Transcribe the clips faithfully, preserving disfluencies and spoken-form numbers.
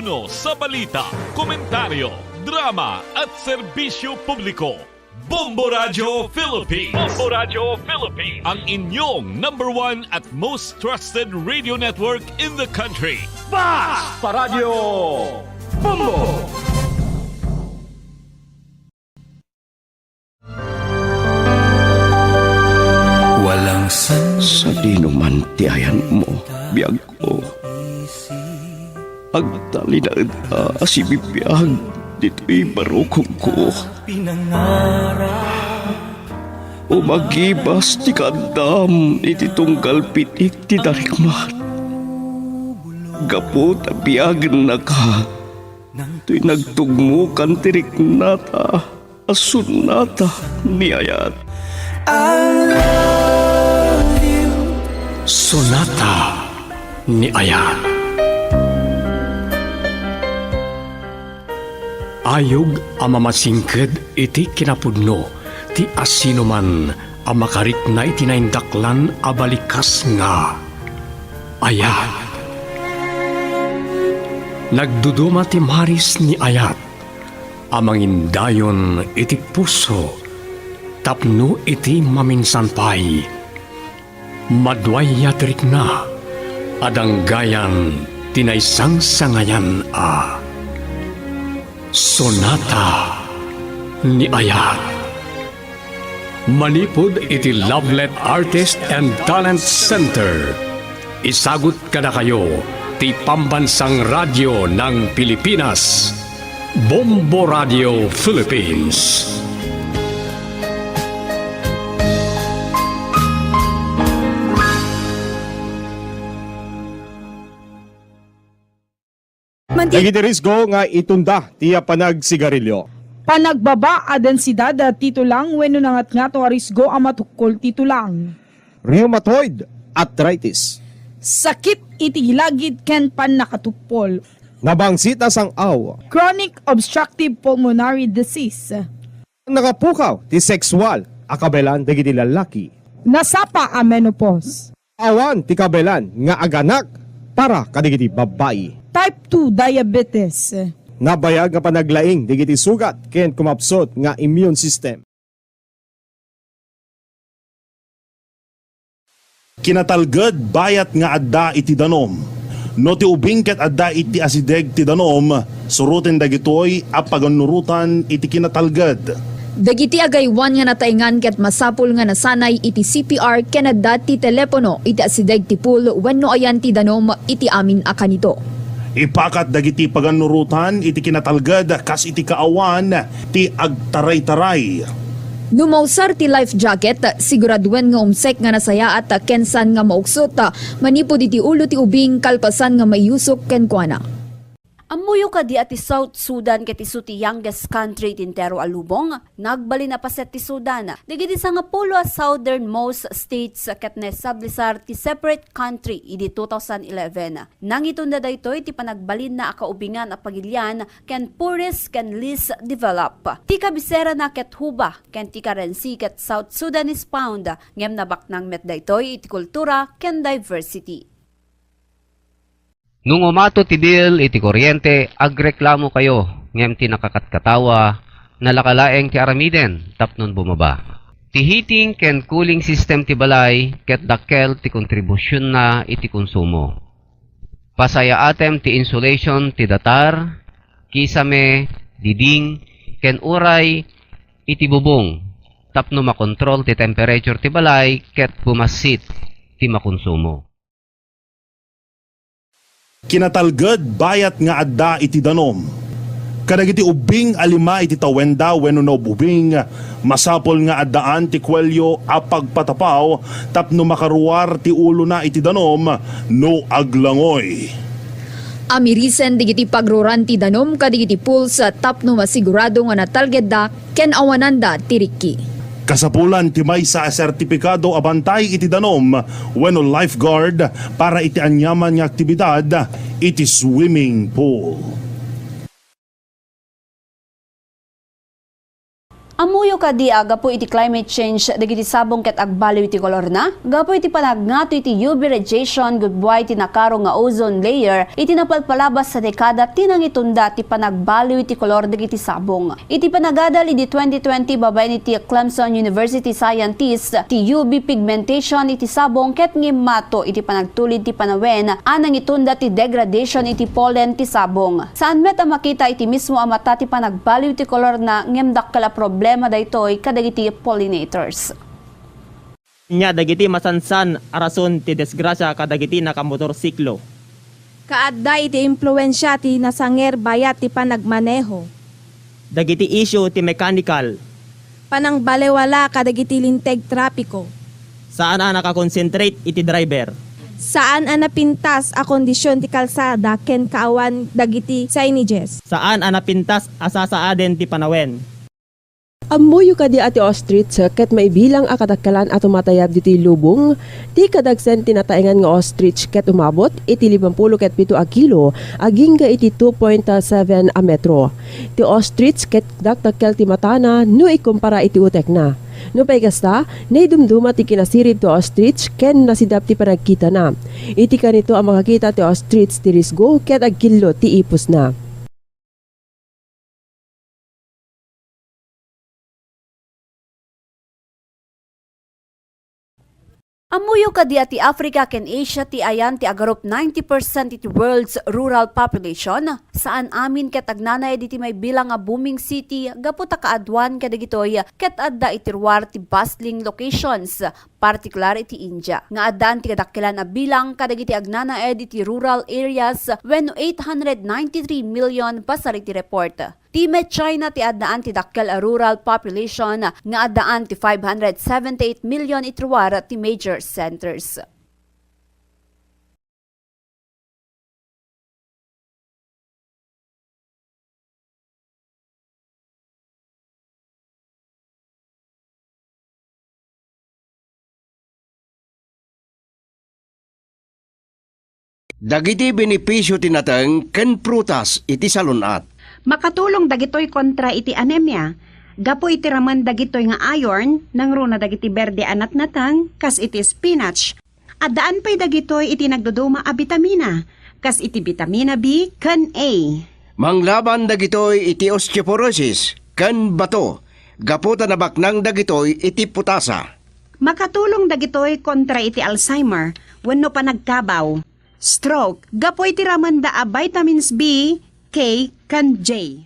No, sa balita, komentaryo, drama at serbisyo publiko, Bombo Radyo Philippines. Bombo Radyo Philippines. Ang inyong number one at most trusted radio network in the country. Basta Radyo Bombo! Walang san- Sadino man ti ayanmo, biagko? Agtalinaedka a sibibiag ditoy barukongko. Umagibas ti kaaddam iti tunggal pitik ti darikmat. Gapu ta biagennaka, toy nagtugmokan ti riknata a sonata ni ayat. Sonata ni ayat. Ayog a mamasingked iti kinapudno ti asinoman a makarikna iti naindaklan a balikas nga ayat. Nagduduma ti maris ni ayat a mangindayon iti puso tapno iti maminsan pay, maduay a ti rikna a danggayan ti naisangsangayan a sonata ni ayat. Manipud iti Lovelet Artist and Talent Center, isagut kadakayo ti Pambansang Radyo ng Pilipinas, Bombo Radio Philippines. Manti- Dagiti risgo nga itunda ti panagsigarilyo. Panagbaba a densidad ti tulang wenno nangatngato a risgo a matukkol ti tulang. Rheumatoid arthritis. Sakit iti gilagid ken pannakatuppol. Nabangsit a sang-aw. Chronic obstructive pulmonary disease. Nakapukaw ti sexual a kabaelan dagiti lallaki. Nasapa a menopause. Awan ti kabaelan nga aganak para kadagiti babbai. Type two diabetes. Nabayag nga panaglaing dagiti sugat ken kumapsut nga immune system. Kinatalged bayat nga adda iti danum. No ti ubing ket adda iti asideg ti danum, suroten dagitoy a pagannurotan iti kinatalged. Dagiti agaywan nga nataengan ket masapul nga nasanay iti C P R ken adda ti telepono iti asideg ti pool wenno ayan ti danum iti amin a kanito. Ipakat dagiti pagannurotan iti kinatalged kas iti kaawan ti agtaraytaray. No mausar ti life jacket, siguraduen nga umsek nga nasayaat ken saan nga mauksot manipud iti ulo ti ubing kalpasan nga maiyusok kenkuana. Ammoyo kadi a ti South Sudan ket isu ti youngest country iti entero a lubong? Nagbalin a paset ti Sudan. Dagiti sangapulo a southernmost states ket naestablisar ti separate country idi two thousand eleven. Nangitunda daytoy ti panagbalinna a kaubingan a pagilian ken poorest ken least developed. Ti kabiserana ket Juba ken ti currency ket South Sudanese pound, ngem nabaknang met daytoy iti kultura ken diversity. No ngumato ti bill iti kuryente, agreklamo kayo, ngem ti nakakatkatawa, nalaka laeng ti aramiden tapnon bumaba. Ti heating ken cooling system ti balay ket dakkel ti kontribusionna iti konsumo. Pasayaatem ti insulation ti datar, kisame, diding, ken uray iti bubong tapno makontrol ti temperature ti balay ket bumassit ti makonsumo. Kinatalged bayat nga adda iti danum. Kadagiti ubbing a lima iti tawenda wenno naubbing, masapul nga addaan ti kuelio a pagpatapaw tapno makaruar ti ulona iti danum no aglangoy. Amirisen dagiti pagruran ti danum kadagiti pools tapno masigurado nga natalgedda ken awananda ti rikki. Kasapulan ti maysa a sertipikado a bantay iti danum wenno lifeguard para iti aniaman nga aktibidad iti swimming pool. Ammoyo kadi a gapu iti climate change dagiti sabong ket agbaliw iti kolorna? Gapu iti panagngato iti U V radiation, gubbuay ti nakaro nga ozone layer iti napalpalabas a dekada ti nangitunda ti panagbaliw iti kolor dagiti sabong. Iti panagadal idi twenty twenty babaen iti Clemson University scientist, ti U V pigmentation iti sabong ket ngimmato iti panagtulid ti panawen a nangitunda ti degradation iti pollen ti sabong. Saan met a makita iti mismo a mata ti panagbaliw ti kolorna ngem dakkel a problema daytoy kadagiti pollinators. Ania dagiti masansan a rason ti disgrasia kadagiti nakamotorsiklo? Kaadda iti impluensia ti nasanger bayat ti panagmaneho. Dagiti isyu ti mechanical. Panangbaliwala kadagiti linteg trapiko. Saan a nakakonsentrate iti driver. Saan a napintas a kondisyon ti kalsada ken kaawan dagiti signages. Saan a napintas a sasaaden ti panawen. Ammoyo kadi a ti ostrich ket maibilang a kadakkelan a tumatayab ditoy lubong? Ti kadagsen ti nataengan nga ostrich ket umabot iti limampulo ket pito a kilo agingga iti two point seven a metro. Ti ostrich ket dakdakkel ti matana no ikumpara iti utekna. Nupay kasta, naidumduma ti kinasirib ti ostrich ken nasidap ti panagkitana. Iti kanito a makakita ti ostrich ti risgo ket agkillo ti ipusna. Ammoyo kadi a ti Africa ken Asia ti ayan ti agarup ninety percent iti world's rural population? Saan amin ket agnanaed iti maibilang a booming city gapu ta kaaduan kadagitoy ket adda iti ruar ti bustling locations, partikular iti India, nga addaan ti kadakkelan a bilang kadagiti agnanaed iti rural areas wenno eight hundred ninety-three million basar iti report. Ti met China ti addaan ti dakkel a rural population nga addaan ti five hundred seventy-eight million iti ruar ti major centers. Dagiti benepisio ti nateng ken prutas iti salun-at. Makatulong dagitoy kontra iti anemia. Gapu iti ramen dagitoy nga iron, nangruna dagiti berde a natnateng, kas iti spinach. Addaan pay dagitoy iti nagduduma a bitamina, kas iti bitamina B ken A. Manglaban dagitoy iti osteoporosis ken bato, gapu ta nabaknang dagitoy iti putasa. Makatulong dagitoy kontra iti Alzheimer wenno panagkabaw, stroke, gapu iti ramenda a vitamins B, K, ken J.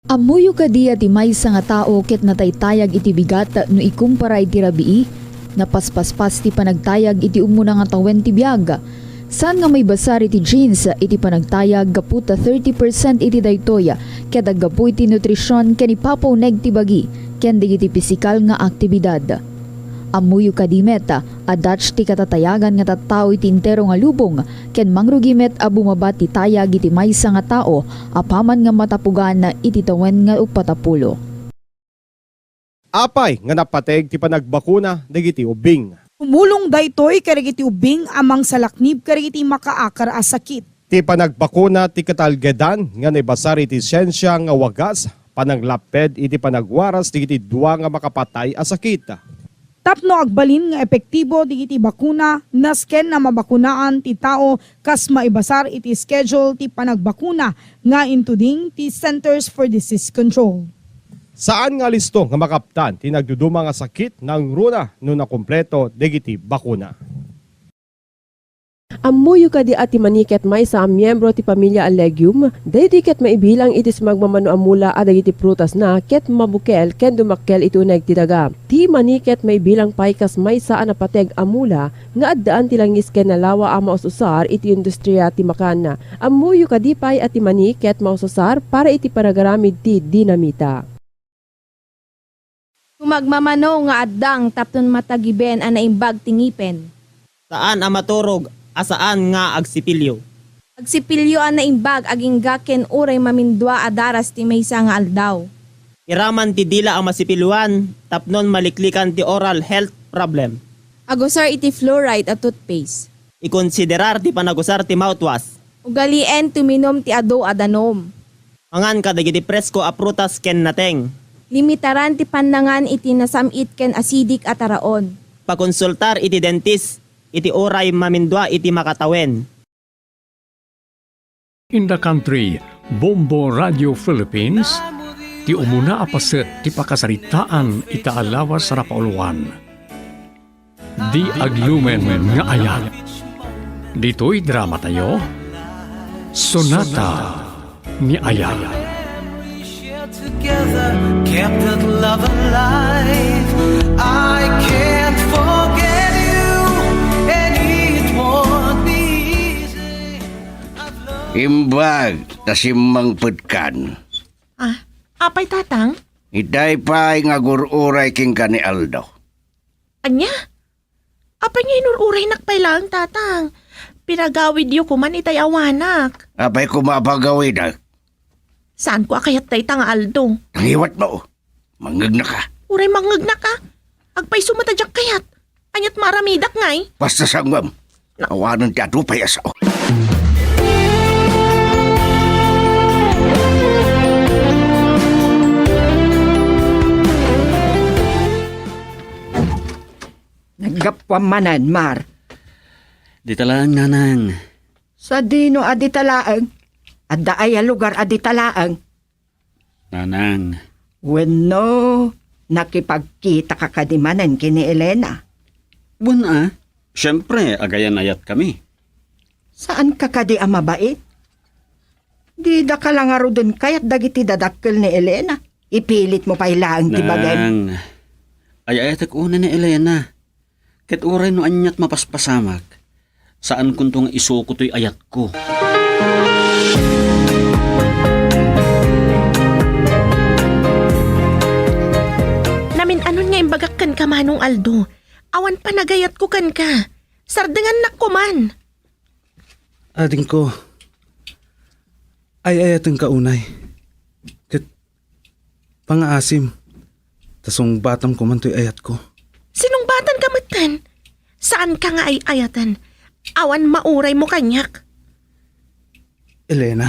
Ammoyo kadi a ti maysa nga tao ket nataytayag iti bigat no ikumpara iti rabii? Napaspaspas ti panagtayag iti umuna nga tawen ti biag. Saan nga maibasar iti genes iti panagtayag gapu ta thirty percent iti daytoy ket aggapu iti nutrision ken ipapauneg ti bagi ken dagiti pisikal nga aktibidad. Ammoyo kadi met a datch ti katatayagan nga tattao iti entero nga lubong ken mangrugi met a bumaba ti tayag iti maysa nga tao apaman nga matapugan iti tawen nga uppat a pulo. Apay nga napateg ti panagbakuna dagiti ubbing? Tumulong daytoy kadagiti ubbing a mangsalaknib kadagiti makaakar a sakit. Ti panagbakuna ti katalgedan nga naibasar iti siensia nga wagas, pananglapped iti panagwaras dagiti dua nga makapatay a sakit. Tapno agbalin nga epektibo dagiti bakuna, nasken a mabakunaan ti tao kas maibasar iti schedule ti panagbakuna nga intuding ti Centers for Disease Control. Saan nga listo nga makaptan ti nagduduma nga sakit nangruna no nakumpleto dagiti bakuna. Ammoyo kadi a ti mani ket maysa a miembro ti pamilia a legume, daydi ket maibilang iti sumagmamano a mula a dagiti prutasna ket mabukel ken dumakkel iti uneg ti daga. Ti mani ket maibilang pay kas maysa a napateg a mula nga addaan ti langis ken nalawa a maus-usar iti industria ti makan. Ammoyo kadi pay a ti mani ket maus-usar para iti panagaramid ti dinamita. Sumagmamano nga addang tapno matagiben a naimbag ti ngipen. Saan a maturog a saan nga agsipilyo. Agsipilyo a naimbag agingga ken uray mamindua a daras ti maysa nga aldaw. Iraman ti dila a masipilyoan tapnon maliklikan ti oral health problem. Agusar iti fluoride a toothpaste. Ikonsiderar ti panagusar ti mouthwash. Ugalien ti uminum ti adu a danum. Mangan kadagiti presko a prutas ken nateng. Limitaran ti pannangan iti nasam-it ken acidic a taraon. Pakonsultar iti dentist iti uray mamindua iti makatawen. In the country, Bombo Radio Philippines, ti umuna a paset ti pakasaritaan ita a lawas a napauluan. Di aglumen nga ayat. Ditoy dramatayo, Sonata ni Ayat. Together, kept that love alive. I can't forget you, and it won't be easy. Imbag ta simmangpetkan. Ah, apay, Tatang? Itay pay nga agur-uray kenka ni Aldo. Ania? Apay nga inur-uraynak pay laeng, Tatang? Pinagawidyo koman itay awanak. Apay koma a pagawidek? Saanko a kayat dayta nga Aldo. Tangiwatmo. Mangngegnaka. Uray mangngegnaka. Agpayso met a diak kayat. Aniat maaramidak ngay? Basta sanguem. Awanen ti adu pay a sao. Naggapuam manen, Mar. Dita laeng, Nanang. Sadino a dita laeng? Adda aya lugar a dita laeng? Nanang. Wenno, nakipagkitaka kadi manen ken ni Elena? Wen a, siempre, agayan-ayatkami. Saanka kadi a mabait? Didaka la ngaruden kayat dagiti dadakkel ni Elena. Ipilitmo pay laeng ti bagim. Nang, ay-ayatek unay ni Elena. Ket uray no aniat mapaspasamak, saankonto nga isuko toy ayatko. Namin-anon nga imbagak kenka, Manong Aldo. Awan panagayatko kenka. Sardengannak koman. Adingko, ay-ayatenka unay. Ket pangaasim, ta sungbatam koman toy ayatko. Sinungbatanka metten? Saanka nga ay-ayaten? Awan mauraymo kaniak. Elena.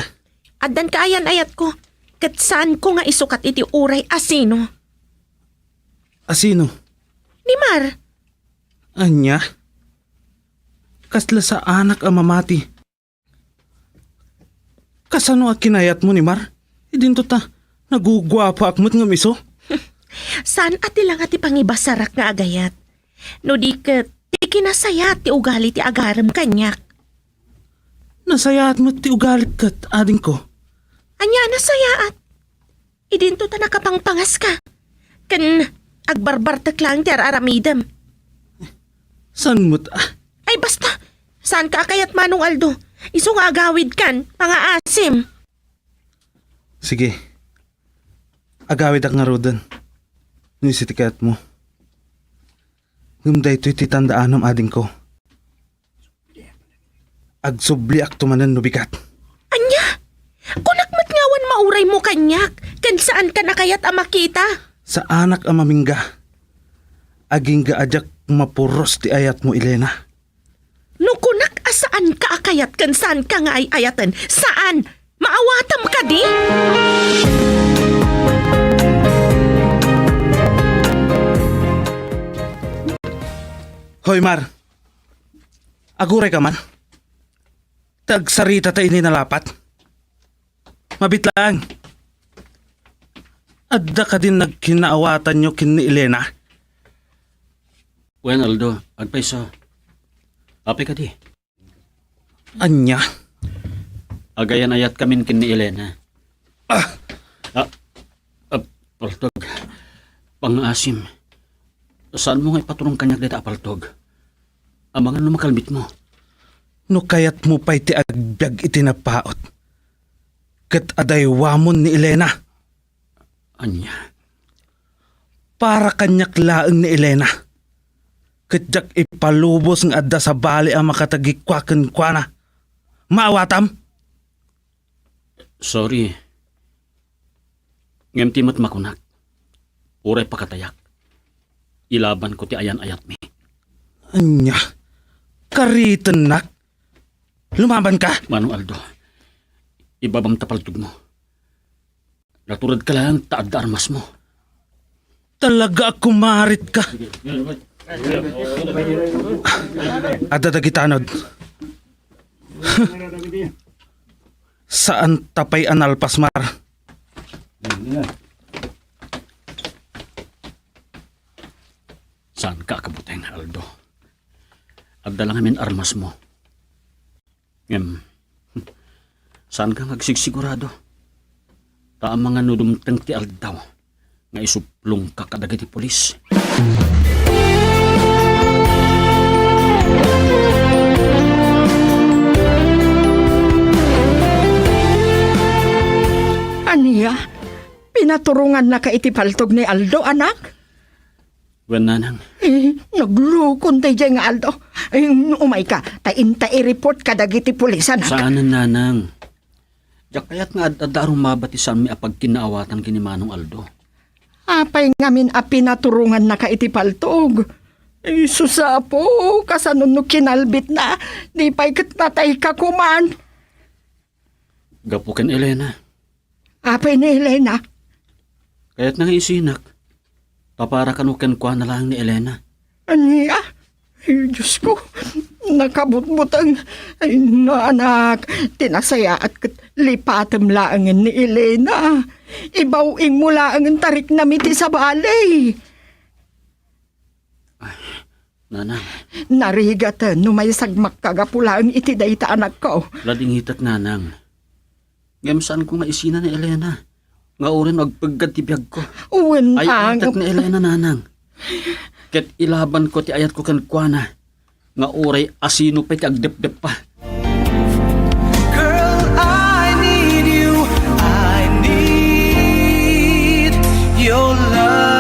Addanka ayan-ayatko, ket saanko nga isukat iti uray a sino. A sino? Ni Mar. Ania? Kasla saanak a mamati. Kasano a kinayatmo ni Mar? Idinto ta, naguguapoak met ngem isu. Saan a ti langa ti pangibasarak nga agayat. No di ket, ti kinasayaat ti ugali ti agarem kaniak. Nasayaat met ti ugalik ket, adingko. Ania a nasayaat? Idinto ta nakapangpangaska. Ken agbarbartek laeng ti ar-aramidem. Saan met a? Ay, basta! Saanka a kayat, Manong Aldo? Isu nga agawidkan, pangaasim. Sige. Agawidak ngaruden. No isu ti kayatmo. Ngem daytoy ti tandaanam, adingko. Agsubliakto manen no bigat. Ania? Kunak met nga awan mauraymo kaniak, ken saankan a kayat a makita. Saanak a mamingga. Agingga a diak mapuros ti ayatmo, Elena. No kunak a saanka a kayat ken saanka nga ay-ayaten, saan? Maawatam kadi? Hoy, Mar. Agurayka man. Ta agsaritata iti nalapat. Mabiit laeng. Adda kadin nagkinaawatanyo ken ni Elena? Wen, Aldo, agpayso. Apay kadi? Ania? Agayan-ayatkamin ken ni Elena. Ah! Ah, ah, paltog. Pangaasim. Saanmo nga ipaturong kaniak dayta a paltog? Amangan no makalbitmo. No kayatmo pay ti agbiag iti napaut, ket adaywamon ni Elena. Ania? Para kaniak laeng ni Elena. Ket diak ipalubos nga adda sabali a makatagikua kenkuana. Maawatam? Sorry. Ngem ti met makunak, uray pakatayak, ilabanko ti ayan-ayatmi. Ania? Karitennak? Lumabanka? Manong Aldo, ibabam ta paltogmo. Naturedka laeng ta adda armasmo. Talaga a kumaritka. Adda dagiti tanod. Saan ta pay a nalpas, Mar. Saanka a kabuteng, Aldo. Adda la ngamin armasmo. Ngem, saanka nga agsigsigurado? Ta amangan no dumteng ti aldaw nga isuplongka kadagiti pulis. Ania? Pinaturongannaka iti paltog ni Aldo, anak? Wen, nanang. Eh, naglukon daydiay nga Aldo. Eh, umayka, ta inta i-report kadagiti pulis, anak. Saanen, nanang. Diak kayat nga ad-adda a rumaba ti saanmi a pagkinnaawatan ken ni Manong Aldo. Apay ngamin a pinaturongannaka iti paltog? Ay, sus, Apo, kasano no kinalbitna? Di pay ket natayka koman. Gapu ken Elena. Apay ni Elena? Kayatna nga isinak. Ta para kano kenkuana laeng ni Elena. Ania? Ay, Diyos ko, nakabutbuteng. Ay, no, anak, ti nasayaat ket lipatem laengen ni Elena. Ibaw-ingmo laengen ta riknam iti sabali. Nanang. Narigat no maisagmakka gapu laeng iti dayta, anakko. Ladingitek, nanang. Ngem saanko nga isina ni Elena nga uray no agpeggad ti biagko. Wen, ay, ang- itek ni Elena, nanang. Ket ilabanko ti ayatko kenkuana nga uray asino pay ti agdepdeppa. Girl, I need you. I need your love.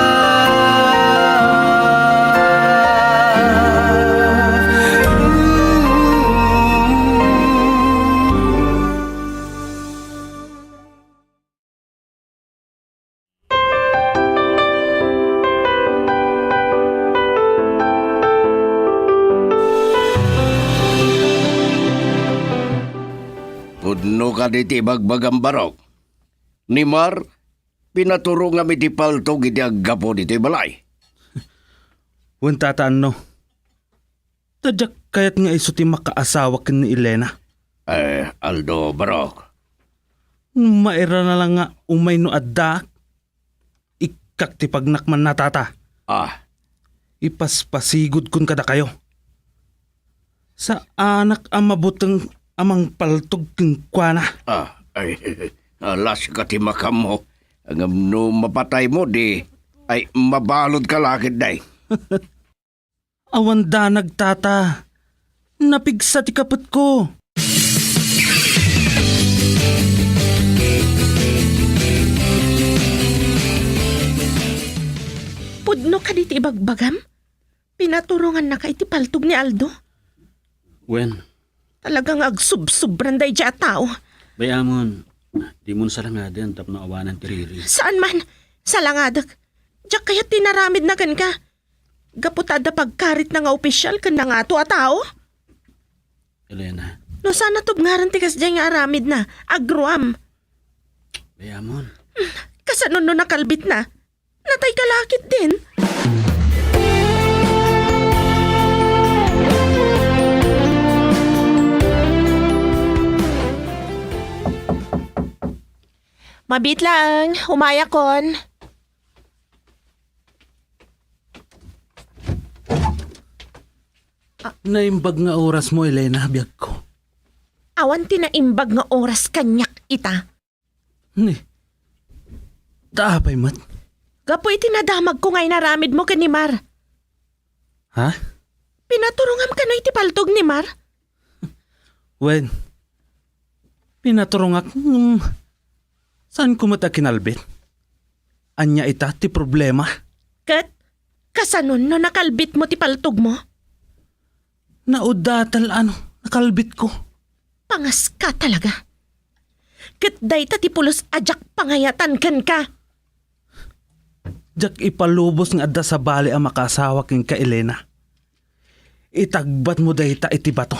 Ooh. Pudno kadi ti ibagbagam, Barok? Ni Mar, pinaturongam iti paltog idi aggapu ditoy balay. Wen, tata, anno. Ta diak kayat nga isu ti makaasawa ken ni Elena. Eh, Aldo, Barok. Mairana lang nga umay no addaak. Ikkak ti pagnakmanna, tata. Ah. Ipaspasigudkon kadakayo. Saanak a mabuteng a mangpaltog kenkuana. Ah, ay, alas ka ti makammo. Ngem no mapataymo, di, ay, mabalud ka lakit, day. Awan danag, tata. Napigsa ti kapetko. Pudno kadi ti ibagbagam? Pinaturongannaka iti paltog ni Aldo? Wen. Talaga nga agsubsubran daydiay a tao. Bay-amon, dimon salangaden tapno awanen ti riri. Saan man? Salangadek. Diak kayat ti inaramidna kenka. Gapu ta adda pagkaritna nga opisyal ken nangato a tao? Elena. No saan a tubngaran ti kasdiay nga aramidna, agruam. Bay-amon. Kasano no nakalbitna? Natay ka lakit din. Mabiit laeng, umayakon. Naimbag nga orasmo, Elena, biagko. Awan ti naimbag nga oras kaniak ita. Ni, ta apay met? Gapu iti nadamagko nga inaramidmo ken ni Mar. Ha? Pinaturongam kano iti paltog ni Mar? Wen, pinaturongak, ngem saanko met a kinalbit. Ania ita ti problema? Ket kasano no nakalbitmo ti paltogmo? Naudatel a no nakalbitko. Pangaska talaga. Ket dayta ti pulos a diak pangayatan kenka. Diak ipalubos nga adda sabali a makaasawa kenka, Elena. Itagbatmo dayta iti bato.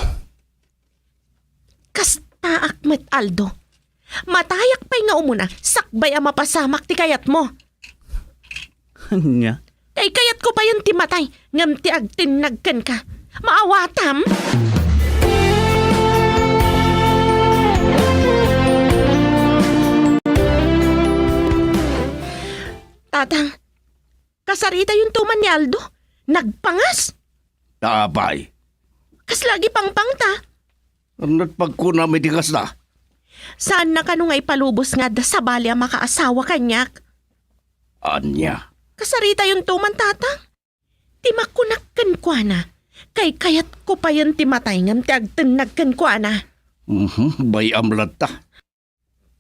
Kastaak met, Aldo. Matayak pay nga umuna, sakbay a mapasamak ti kayatmo. Ania? Kaykayatko payen ti matay, ngem ti agtinnag kenka. Maawatam? Tatang, kasaritayon to man ni Aldo. Nagpangas. Apay? Kasla agipangpangta. Anat pagkunam iti kasta? Saanna kano nga ipalubos nga adda sabali a makaasawa kaniak? Ania? Kasaritayon to man, Tatang. Ti makunak kenkuana, kaykayatko payen ti matay ngem ti agtinnag kenkuana. Mhm, bay-am latta.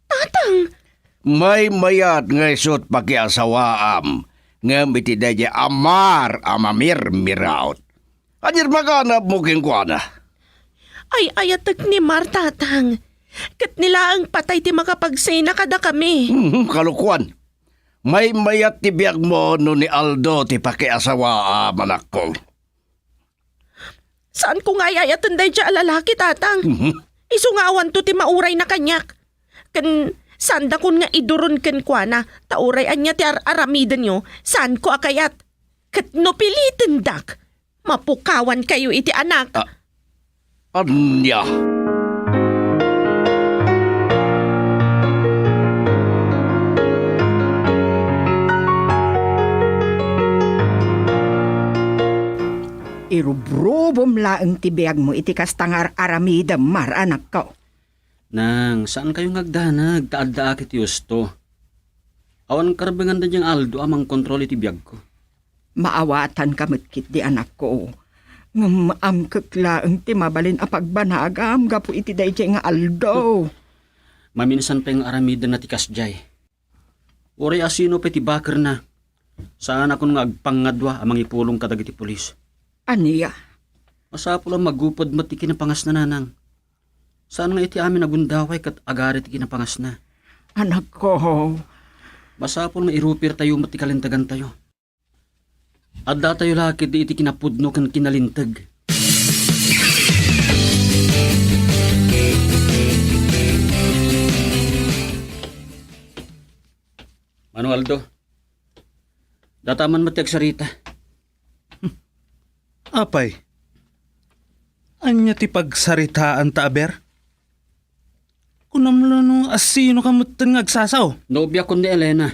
Tatang! Maymayat nga isu ti pakiasawaam, ngem iti daydiay a Mar a mamirmiraot. Ania ti makanapmo kenkuana? Ay-ayatek ni Mar, Tatang. Ket ni laeng patay ti makapagsina kadakami. Mhm, kalokoan. Maymayat ti biagmo no ni Aldo ti pakiasawaam, anakko. Saanko nga ay-ayaten daydiay a lalaki, Tatang. Mhm. Isu nga awanto ti maurayna kaniak. Ken saandakon nga iduron kenkuana, ta uray ania ti ar-aramidenyo, saanko a kayat. Ket no pilitendak, mapukawankayo iti anak. Ah, ania? Irubrubom laeng ti biagmo iti kasta nga ar-aramidem, Mar, anakko. Nang, saankayo nga agdanag ta addaak iti husto. Awan karbengan daydiay nga Aldo a mangkontrol iti biagko. Maawatanka met ketdi, anakko. Ngem amkek laeng ti mabalin a pagbanagam gapu iti daydiay nga Aldo. Maminsan pay nga aramidenna ti kasdiay. Uray asino pay ti bakerna, saanakon nga agpangngadua a mangipulong kadagiti pulis. Ania? Masapul a magupod met ti kinapangasna, nanang. Saan nga iti amin a gundaway ket agari ti kinapangasna. Anakko. Masapul nga irupirtayo met ti kalintegantayo. Addatayo la ketdi iti kinapudno ken kinalinteg. Mano Aldo, dataman met ti agsarita. Apay, ania ti pagsaritaanta, aber? Kunam la no asinoka metten nga agsasao? Nobiakon ni Elena.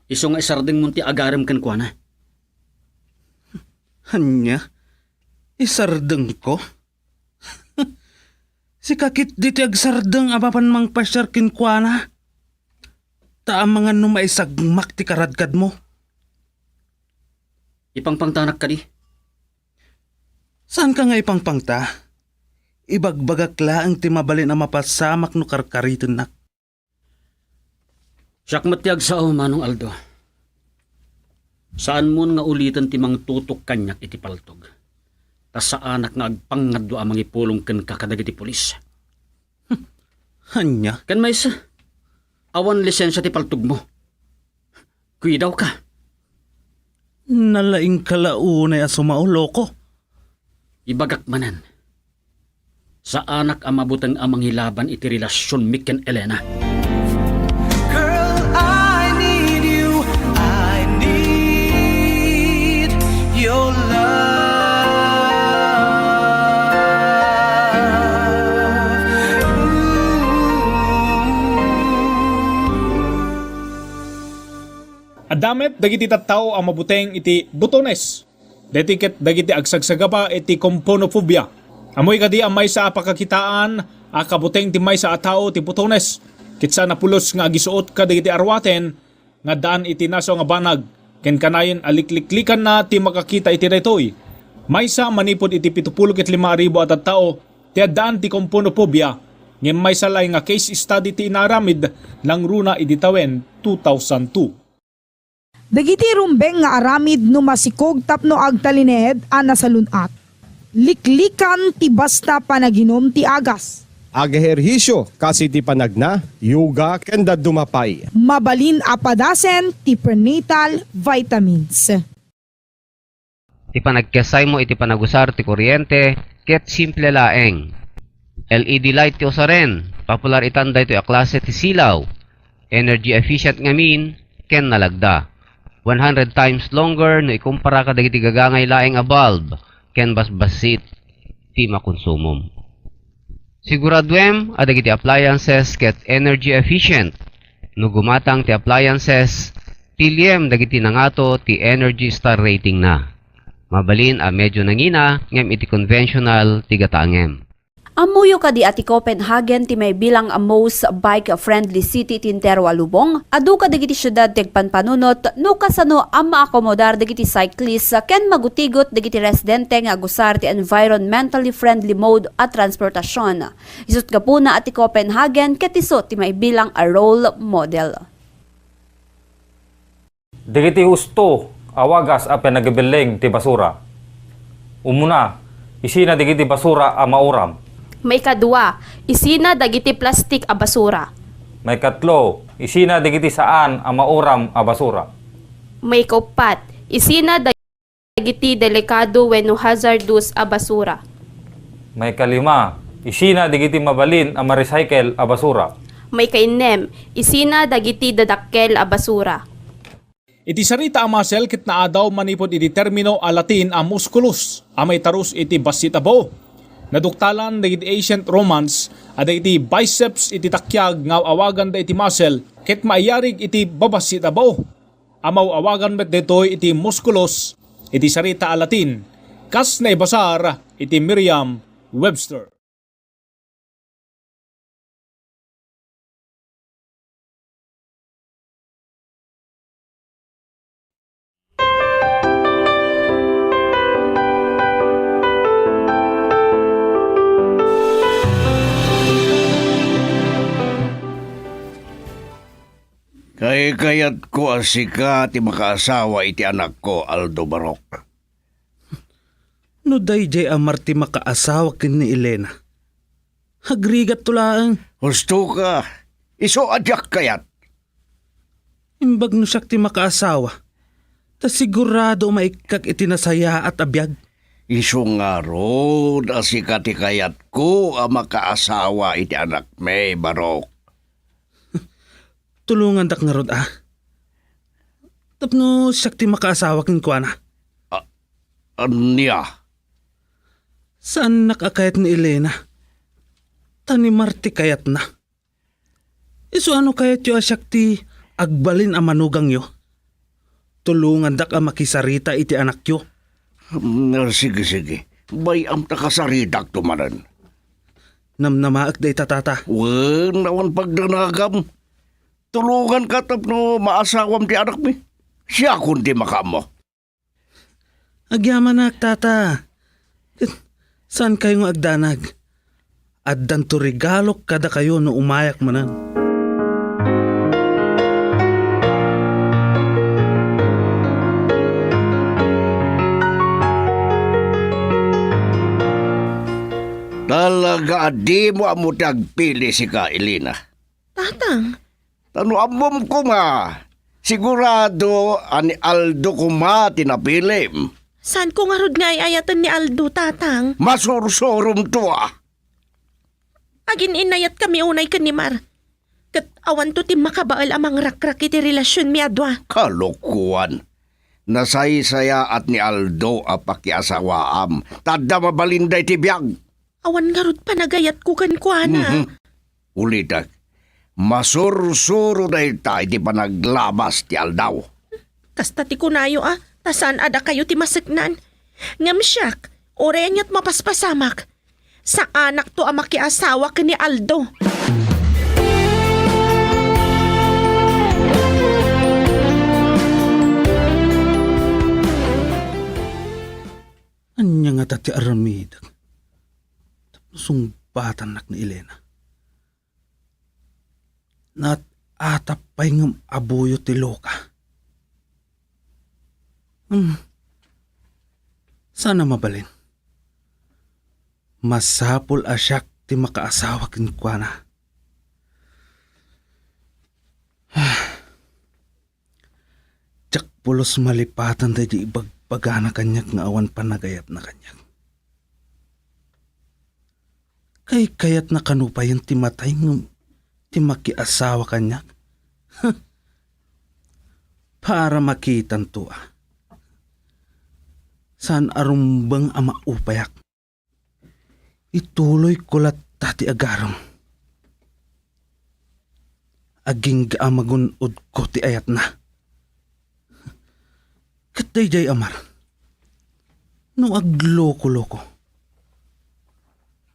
Isu nga isardengmon ti agarem kenkuana. Ania? Isardengko? Sika ketdi ti agsardeng a mapan mangpasiar kenkuana. Ta amangan no maisagmak ti karadkadmo. Ipangpangtanak kadi? Saanka nga ipangpangta? Ibagbagak laeng ti mabalin a mapasamak no karkaritennak. Siak met ti agsao, Manong Aldo. Saanmon nga uliten ti mangtutok kaniak iti paltog. Ta saanak nga agpangngadua a mangipulong kenka kadagiti pulis. Ania? Ken maysa, awan lisensia ti paltogmo. Kuidawka. Nalaingka la unay a sumao, loko. Ibagak manen, saanak a mabuteng a mangilaban iti relasionmi ken Elena. Girl, I need you. I need your love. Adda met dagiti tattao a mabuteng iti butones. Daytoy ket dagiti agsagsagaba iti componophobia. Ammoy kadi a maysa a pakakitaan a kabuteng ti maysa a tao ti butones, ket saan a pulos nga agisuot kadagiti aruaten nga addaan iti nasao nga banag, ken kanayon a likliklikanna ti makakita iti daytoy. Maysa manipud iti pitupulo ket lima a ribu a tattao ti addaan ti componophobia, ngem maysa laeng nga case study ti inaaramid nangruna idi tawen two thousand two. Dagiti rumbeng nga aramid no masikog tapno agtalinaed a nasalun-at. Liklikan ti basta panaginum ti agas. Agahersisyo kas iti panagna, yoga, ken dadduma pay. Mabalin a padasen ti prenatal vitamins. Ti panagkiasaymo iti panagusar ti kuryente ket simple laeng. L E D light ti usaren. Popular itan daytoy a klase ti silaw. Energy efficient ngamin ken nalagda. One hundred times longer no ikumpara kadagiti gagangay laeng a bulb ken basbassit ti makonsumom. Siguraduem a dagiti appliances ket energy efficient. No gumatang ti appliances, piliem dagiti nangato ti Energy Star rating na. Mabalin a medyo nangina ngem iti conventional ti gatangem. Ammoyo kadi a ti Copenhagen ti maibilang a most bike-friendly city iti entero a lubong? Adu kadagiti siudad ti agpanpanunot no kasano a maakomodar dagiti cyclist ken magutigot dagiti residente nga agusar ti environmentally friendly mode a transportasyon. Isut' gapuna a ti Copenhagen ket isu ti maibilang a role model. Dagiti husto a wagas a panagibilling ti basura. Umuna, isina dagiti basura a mauram. Maikadua, isina dagiti plastik a basura. Maikatlo, isina dagiti saan a mauram a basura. Maikauppat, isina dagiti delikado wenno hazardous a basura. Maikalima, isina dagiti mabalin a ma-recycle a basura. Maikainnem, isina dagiti dadakkel a basura. Iti sarita a muscle ket naadaw manipud iti termino a Latin a musculus a maitarus iti bassit a bao. Naduktalan dagiti ancient Romans a dagiti biceps iti takiag nga aw-awaganda iti muscle ket maiyarig iti babassit a bao. Amaw-awagan met daytoy iti musculus iti sarita a Latin, kas naibasar iti Merriam-Webster. Kaykayatko a sika ti makaasawa iti anakko, Aldo Barok. No daydiay a Mar ti makaasawa ken ni Elena, agrigatto laeng. Husto ka. Isu a diak kayat. Imbag no siak ti makaasawa, ta sigurado a maikkak iti nasayaat a biag. Isu ngarud a sika ti kayatko a makaasawa iti anakmi, Barok. Tulongandak ngarud a. Tapno siak ti makaasawa kenkuana. A-, ania? Saannak a kayat ni Elena. Ta ni Mar ti kayatna. Isu a no kayatyo a siak ti agbalin a manugangyo, tulongandak a makisarita iti anakyo. Hmm, sige, sige. Bay-am ta kasaritakto manen. Namnamaek dayta, tata. Wen, awan pagdanagam. Tulonganka tapno maasawam ti anakmi. Siakon ti makaammo. Agyamanak, tata. Ket saankayo nga agdanag? Addanto regalok kadakayo no umayak manen. Talaga a dimo ammo ti agpili sika, Elena. Tatang. Ta no ammom koma, sigurado a ni Aldo koma ti napilim. Saanko ngarud nga ay-ayaten ni Aldo, Tatang? Masursuromto a. Agin-inayatkami unay ken ni Mar. Ket awanto ti makabael a mangrakrak iti relasionmi a dua. Kalokoan. Nasaysayaat ni Aldo a pakiasawaam. Ta adda mabalinda iti biag. Awan ngarud panagayatko kenkuana. Mhm. Ulitek, masursuro dayta iti panaglabas ti aldaw. Kasta ti kunayo a, ta saan a dakayo ti maseknan. Ngem siak, uray ania't mapaspasamak, saanakto a makiasawa ken ni Aldo. Ania ngata ti aramidek tapno sungbatannak ni Elena? Naat-atap pay ngem abuyo ti loka. Hmm. Saan a mabalin. Masapul a siak ti makaasawa kenkuana. Diak pulos malipatan daydi ibagbagana kaniak nga awan panagayatna kaniak. Kaykayatna kano payen ti matay ngem ti makiasawa kaniak? Para makitanto a. Saan a rumbeng a maupayak. Ituloyko latta ti agarem. Agingga a magun-odko ti ayatna. Ket daydiay a mar, no agloko-loko,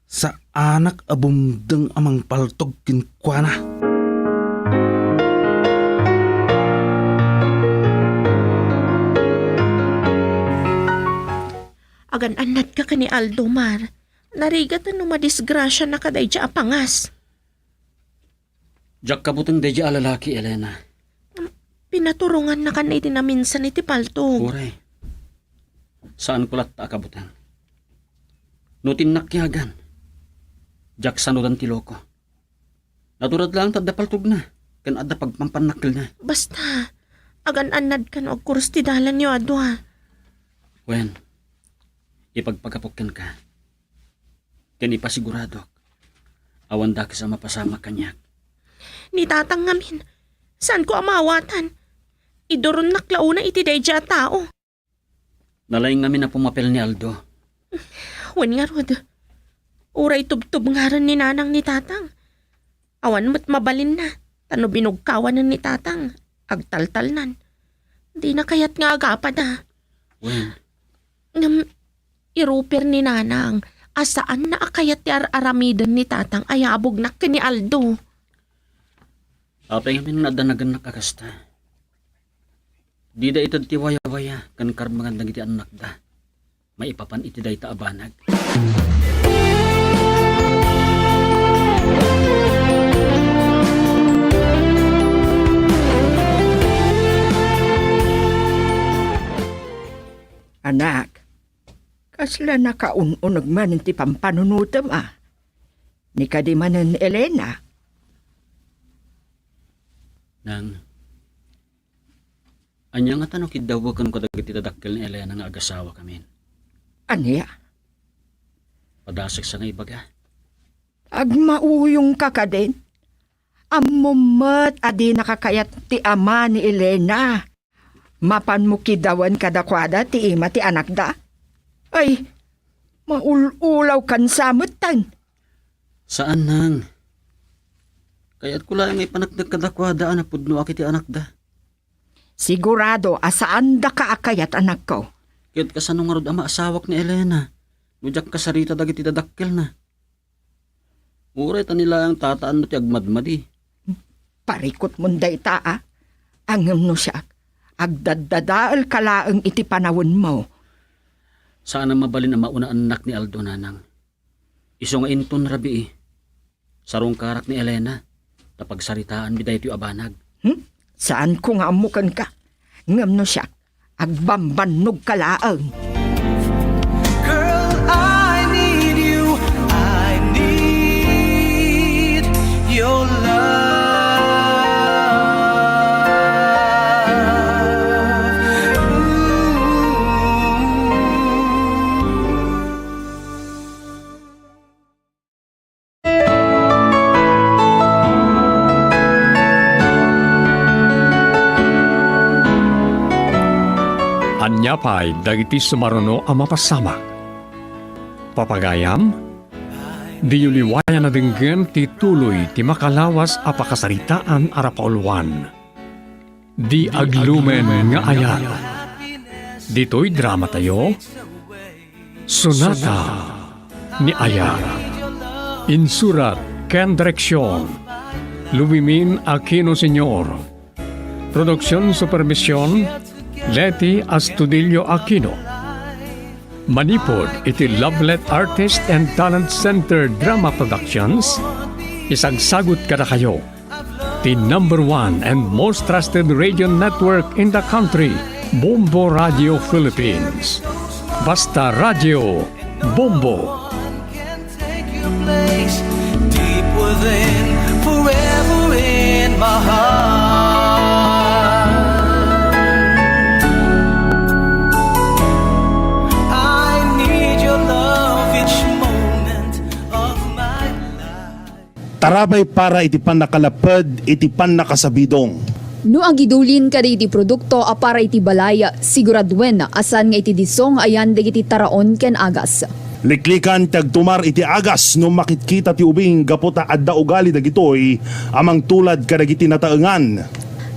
saanak a bumdeng a mangpaltog kenkuana. Agan-annadka ken ni Aldo, Mar. Narigat no madisgrasianaka daydiay a pangas. Diak kabuteng daydiay a lalaki, Elena. Pinaturongannaka iti naminsan iti paltog. Uray. Saanko latta a kabuteng. No ti nakiagan, diak sanudan ti loko. Natured laeng ta adda paltogna, ken adda pagpampannakkelna. Basta, agan-annadka no agkurus ti dalanyo a dua. Wen, ipagpagapok kenka. Ken ipasiguradok, awan dakes a mapasamak kaniak. Ni tatang ngamin, saanko a maawatan. Iduronnak la unay iti daydiay a tao. Nalaing ngamin a pumapel ni Aldo. Wen ngarud, uray tubtubngaren ni nanang ni tatang. Awan met mabalinna, ta no binugkawanen ni tatang, agtaltalnan. Dina kayat nga agapada. Wen. Ngem, iruper ni nanang a saanna a kayat ti ar-aramiden ni tatang a yabognak ken ni Aldo. Apay ngamin nga adda nagannak a kasta? Dida ited ti wayawaya ken karbengan dagiti annakda maipapan iti dayta a banag. Anak, kasla nakaun-uneg manen ti pampanunotem a? Ni kadi manen, Elena? Nang, ania ngata no kiddaweken kadagiti dadakkel ni Elena nga agasawakamin? Ania? Padaseksa nga ibaga. Agmauyongka kadin? Ammom met a dinaka kayat ti ama ni Elena. Mapanmo kiddawen kadakuada ti ima ti anakda? Ay, maul-ulawkan sa metten. Saan, Nang. Kayatko laeng nga ipaneknek kadakuada a napudnoak iti anakda. Sigurado a saandaka a kayat, anakko. Ket kasano ngarud a maasawak ni Elena no diak kasarita dagiti dadakkelna? Uray ta ni laeng tataan no ti agmadmadi. Parikutmon dayta a. Ngem no siak, agdaddadaelka laeng iti panawenmo. Saan a mabalin a mauna annak ni Aldo, Nanang. Isu nga inton rabii, sarungkarak ni Elena, ta pagsaritaanmi daytoy a banag. Hmm? Saanko nga ammo kenka. Ngem no siak, agbambannogka laeng. Girl, I need you. I need your love. Ooh. Ania pay dagiti sumaruno a mapasamak? Papagayam, diyo liwayan a denggen ti tuloy ti makalawas a pakasaritaan a rapauluan. Di aglumen nga ayat. Ditoy dramatayo, Sonata ni Ayat. Insurat ken direksion, Luimin Aquino Senior. Produksion supervision, Leti Astudillo Aquino. Manipud iti Lovelet Artist and Talent Center Drama Productions, isagsagut kadakayo ti number one and most trusted radio network in the country, Bombo Radio Philippines. Basta Radio, Bombo. Take your place deep within, forever in my heart. I need your love each moment of my Tarabay para iti pannakalapped iti pannakasabidong. No agidulin kadagiti produkto a para iti balay, siguraduen a saan nga iti disso nga ayan dagiti taraon ken agas. Liklikan ti agtumar iti agas no makitkita ti ubing gapu ta adda ugali dagitoy a mangtulad kadagiti nataengan.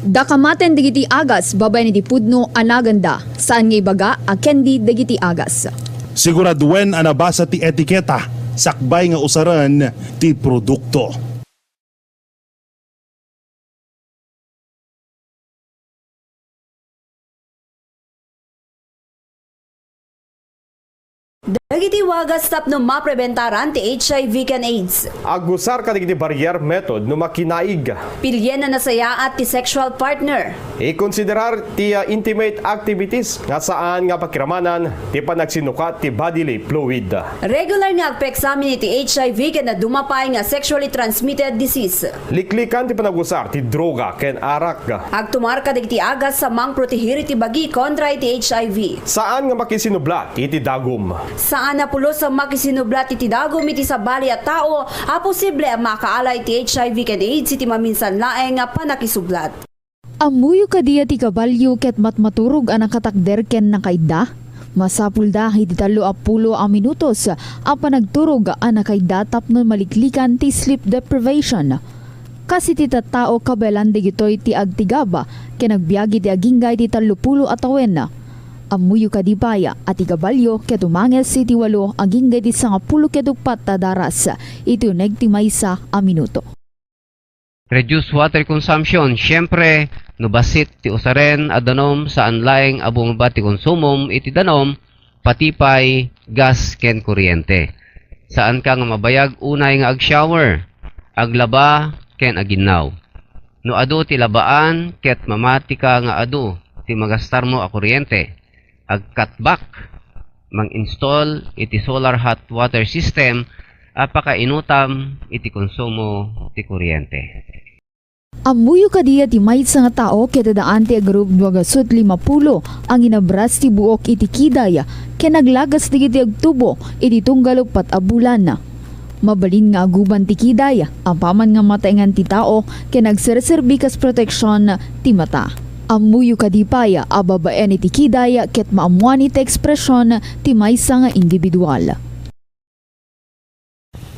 Dakamaten dagiti agas babaen iti pudno a naganda, saan nga ibaga a candy dagiti agas. Siguraduen a nabasa ti etiketa sakbay nga usaren ti produkto. Dagiti wagas tapno mapreventaran ti H I V ken AIDS. Agusar kadagiti barrier method no makinaig. Pilien a nasayaat ti sexual partner. Ikonsiderar ti, ah, intimate activities nga saan nga pakiramanan ti panagsinukat ti bodily fluid. Regular nga agpa-examine iti H I V ken dadduma pay nga sexually transmitted disease. Liklikan ti panagusar ti droga ken arak. Agtumar kadagiti agas a mangprotehir iti bagi kontra iti H I V. Saan nga makisinublat iti dagum. Saan a pulos a makisinublat iti dagum iti sabali a tao a posible a makaala iti H I V ken AIDS iti maminsan laeng a pannakisublat. Ammoyo kadi a ti kabalio ket matmaturog a nakatakder ken nakaidda? Masapulda iti tallo a pulo a minutos a panagturog a nakaidda tapno maliklikan ti sleep deprivation. Kas iti tattao, kabaelan dagitoy ti agtigab ken agbiag iti agingga iti tallo pulo a tawen. Ammoyo kadi pay a ti kabalio ket umanges iti walo agingga iti sangapulo ket uppat a daras iti uneg ti maysa a minuto. Reduce water consumption. Siyempre, no bassit ti usaren a danum, saan laeng a bumaba ti konsumom iti danum, pati pay gas ken kuryente. Saanka nga mabayag unay nga ag-shower, aglaba, ken aginnaw. No adu ti labaan ket mamatika nga adu ti magastarmo a kuryente, ag-cut back, mang-install iti solar hot water system a pakainutam iti konsumo ti kuryente. Ammoyo kadi a ti maysa nga tao ket addaan ti agarup dua gasut lima pulo a inabras ti buok iti kiday ken aglagas dagiti agtubo iti tunggal uppat a bulan. Mabalin nga aguban ti kiday apaman nga mataengan ti tao ken agserserbi kas proteksion ti mata. Ammoyo kadi pay a babaen iti kiday ket maammuan iti ekspresion ti maysa nga individual.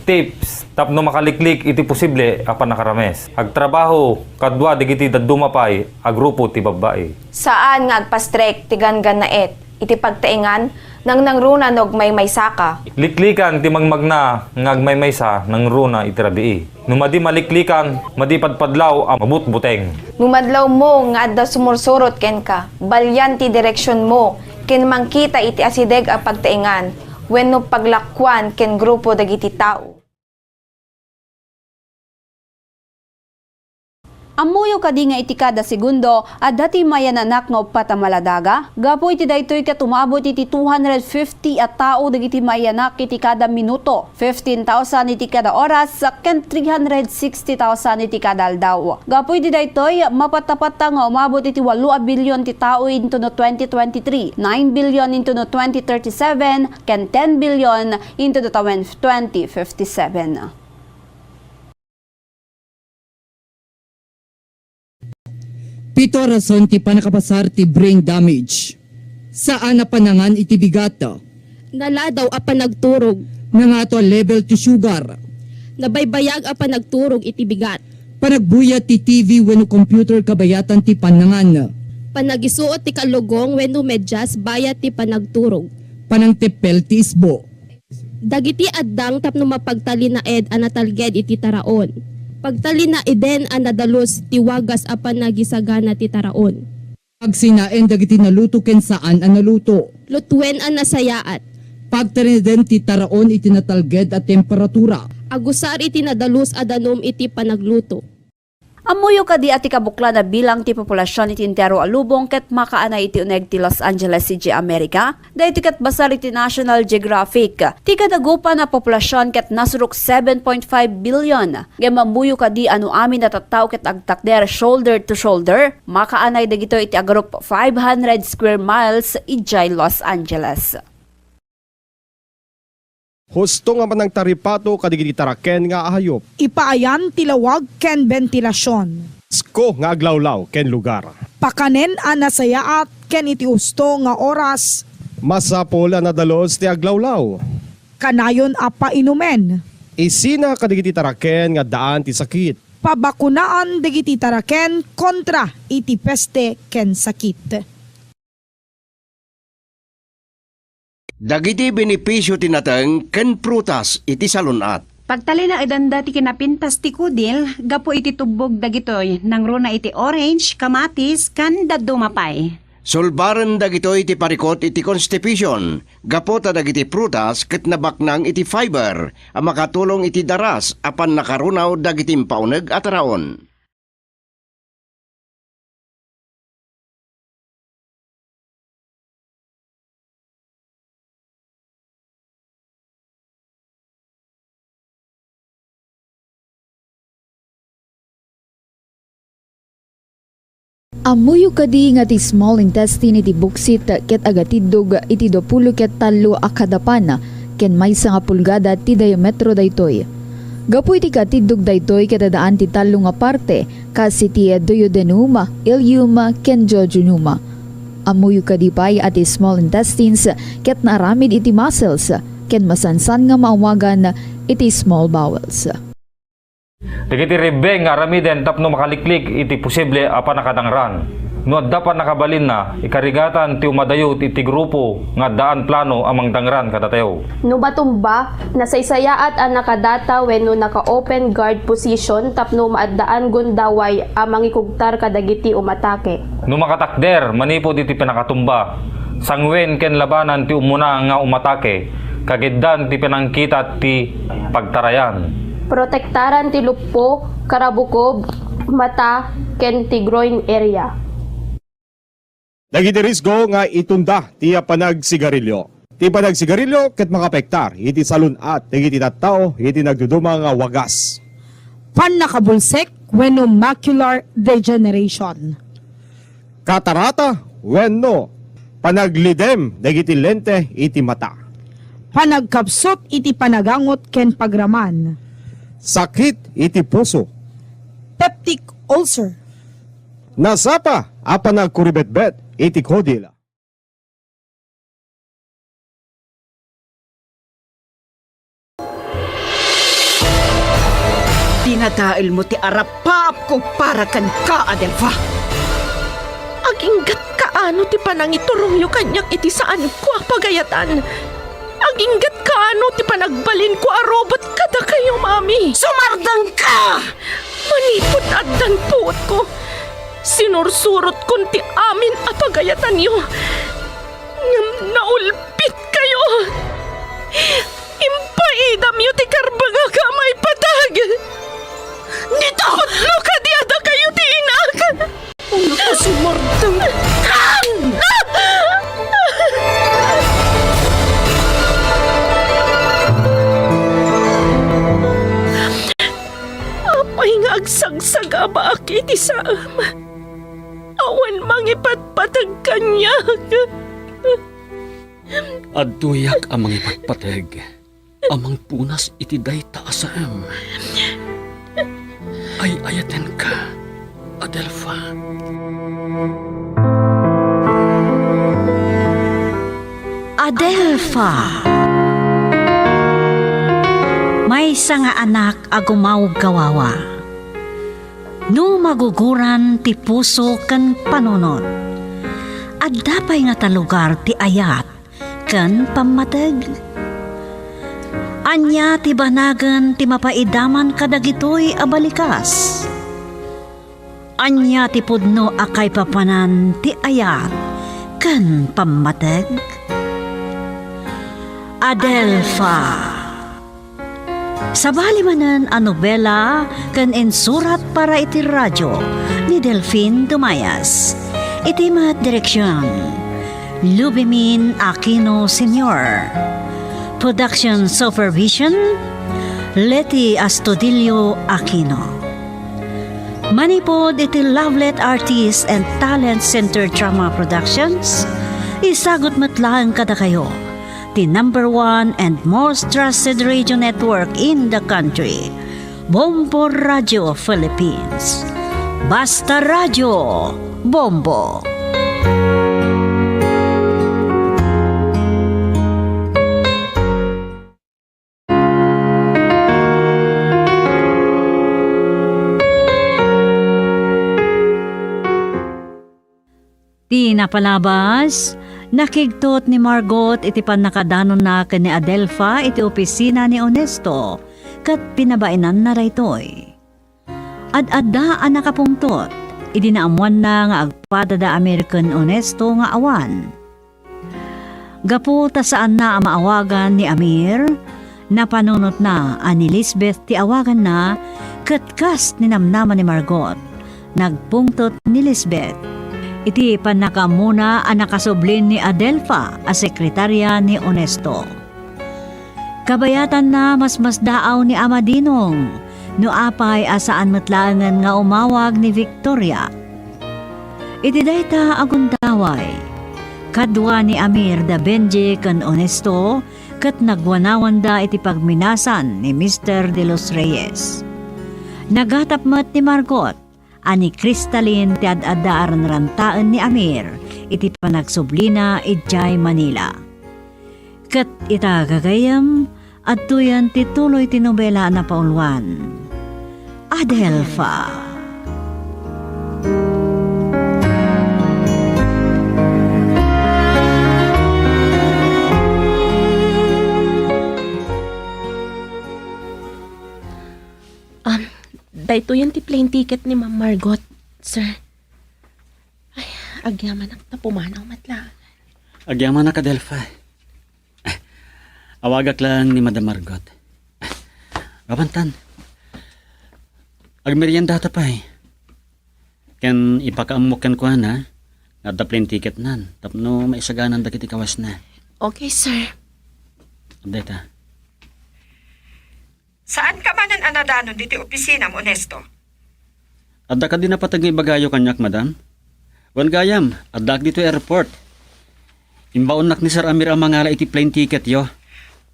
Tips tapno makaliklik iti posible a pannakarames. Agtrabaho kadua dagiti dadduma pay a grupo ti babbai. Saan nga agpastrek ti ganggannaet iti pagtaengan, nangnangruna no agmaymaysaka. Liklikan ti magmagna nga agmaymaysa nangruna iti rabii. No madi maliklikan, madi padpadlaw a mabutbuteng. No madlawmo nga adda sumursurot kenka, balian ti direksionmo ken mangkita iti asideg a pagtaengan wenno paglakuan ken grupo dagiti tao. Ammoyo kadi nga iti kada segundo, adda ti maiyananak nga uppat a maladaga? Gapu iti daytoy ket umabot iti two hundred fifty a tao dagiti maiyananak iti kada minuto, fifteen thousand iti kada oras, ken three hundred sixty thousand iti kada aldaw. Gapu iti daytoy, mapatta-patta nga umabot iti walo a bilyon ti tao into no twenty twenty-three, nine billion into no twenty thirty-seven, ken ten billion into no tawen twenty fifty-seven. Pito a rason ti pannakabasar ti brain damage. Saan a panangan iti bigat. Naladaw a panagturog. Nangato a level ti sugar. Nabaybayag a panagturog iti bigat. Panagbuyat ti T V wenno computer kabayatan ti panangan. Panagisuot ti kallugong wenno medyas bayat ti panagturog. Panangteppel ti isbo. Dagiti addang tapno mapagtalinaed a natalged iti taraon. Pagtalinaeden a nadalus ti wagas a panagisagana ti taraon. Pagsinaen dagiti naluto ken saan a naluto. Lutuen a nasayaat. Pagtalinaeden ti taraon iti natalged a temperatura. Agusar iti nadalus a danum iti panagluto. Ammoyo kadi a ti kabuklan a bilang ti populasion iti entero a lubong ket makaanay iti uneg ti Los Angeles City, America? Daytoy ket basar iti National Geographic. Ti kadagupan a populasion ket nasurok seven point five billion. Ngem ammoyo kadi a no amin a tattao ket agtakder shoulder to shoulder, makaanay dagitoy iti agarup five hundred square miles idiay Los Angeles. Husto nga panangtaripato kadagiti taraken nga ahayop. Ipaayan ti lawag ken bentilasion. Isko nga aglawlaw ken lugar. Pakanen a nasayaat ken iti husto nga oras. Masapul a nadalus ti aglawlaw. Kanayon a painumen. Isina kadagiti taraken nga addaan ti sakit. Pabakunaan dagiti taraken kontra iti peste ken sakit. Dagiti benepisio ti nateng ken prutas iti salun-at. Pagtalinaedanda ti kinapintas ti kudil gapu iti tubbog dagitoy nangruna iti orange, kamatis, ken dadduma pay. Sulbaren dagitoy ti parikut iti constipation gapu ta dagiti prutas ket nabaknang iti fiber a makatulong iti daras a pannakarunaw dagiti impauneg a taraon. Ammoyo kadi nga ti small intestine iti buksit ket agatiddog iti duapulo ket tallo a kadapan ken maysa nga pulgada ti diametro daytoy? Gapu iti katiddog daytoy ket addaan ti tallo nga parte, kas iti duodenum, ileum, ken jejunum. Ammoyo kadi pay a ti small intestines ket naaramid iti muscles ken masansan nga maawagan iti small bowels. Dagiti ribbeng nga aramiden tapno makaliklik iti posible a pannakadangran. No adda pannakabalinna, ikarigatan ti umadayot iti grupo nga addaan plano a mangdangran kadatayo. No matumba, nasaysayaat a nakadata wenno naka-open guard position tapno maaddaan gundaway a mangikugtar kadagiti umatake. No makatakder manipud iti pannakatumba, sanguen ken labanan ti umuna nga umatake, kagiddan ti panangkita ti pagtarayan. Protektaran ti luppo, karabukob, mata, ken ti groin area. Dagiti risgo nga itunda ti panagsigarilio. Ti panagsigarilio ket makaapektar iti salun-at dagiti tattao iti nagduduma nga wagas. Pannakabulsek wenno macular degeneration. Katarata wenno panaglidem dagiti lente iti mata. Panagkapsut iti panagangot ken pagraman. Sakit iti puso. Peptic ulcer. Nasapa a panagkuribetbet iti kudil. Dinadaelmo ti arapaapko para kenka, Adelfa. Aginggatka no ti panangiturongyo kaniak iti saanko a pagayatan. Aginggatka no ti panagbalinko a robot kadakayo, Mami. Sumardengka! Manipud addan puotko, sinursurotkon ti amin a pagayatanyo. Ngem naulpitkayo. Impaidamyo ti karbengak a maipateg. Dita! Pudno kadi a dakayo ti inak! Nakasumardengkan! Apay nga agsagsagabaak iti saem? Awan mangipatpateg kaniak. Adtoyak a mangipatpateg a mangpunas iti dayta a saem. Ay-ayatenka, Adelfa. Adelfa. Maysa nga anak a gumawgawawa. No maguguran ti puso ken panunot, adda pay ngata lugar ti ayat ken pammateg? Ania ti banagen ti mapaidaman kadagitoy a balikas? Ania ti pudno a kaipapanan ti ayat ken pammateg? Adelfa. Sabali manen a nobela ken insurat para iti radio ni Delfin Dumayas. Iti met direksion, Lubimin Aquino Senior. Production supervision, Leti Astudillo Aquino. Manipud iti Lovelet Artist and Talent Center Drama Productions, isagut met laeng kadakayo the number one and most trusted radio network in the country, Bombo Radio Philippines. Basta Radio, Bombo. Ti napalabas, nakigtot ni Margot iti pannakadanonna ken ni Adelfa iti opisina ni Onesto, ket pinabainanna daytoy. Ad-adda a nakapungtot idi naammoanna nga agpadada Amir ken Onesto nga awan. Gapu ta saanna a maawagan ni Amir, napanunotna a ni Lisbeth ti awaganna, ket kas ninamnama ni Margot, nagpungtot ni Lisbeth iti pannakaammona a nakasublin ni Adelfa a sekretarya ni Onesto. Kabayatanna, masmasdaaw ni Amadinong no apay a saan met laengen nga umawag ni Victoria. Iti dayta a gundaway, kadua ni Amir da Benji ken Onesto ket nagwanawanda iti pagminasan ni Mister De Los Reyes. Nagatap met ni Margot a ni Cristalin ti ad-adda a ranrantaen ni Amir iti panagsublina idiay Manila. Ket ita, gagayyem, adtoyen ti tuloy ti nobela a napauluan, Adelfa. Um, daytoyen ti plane ticket ni Ma'am Margot, sir. Ay, agyamanak ta pumanaw met la. Agyamanak, Adelfa. Awagak lang ni Madam Margot. Awantan. Agmeriendata pay. Ken ipakaammok kenkuana nga adda plane ticketnan tapno maisaganan dagiti kawasna. Okay, sir. Update, ha? Saanka manen a nadanon ditoy opisinam, Onesto? Adda kadi napateg nga ibagayo kaniak, madam? Wen gayam, addaak ditoy airport. Imbaonnak ni Sir Amir a mangala iti plane ticketyo.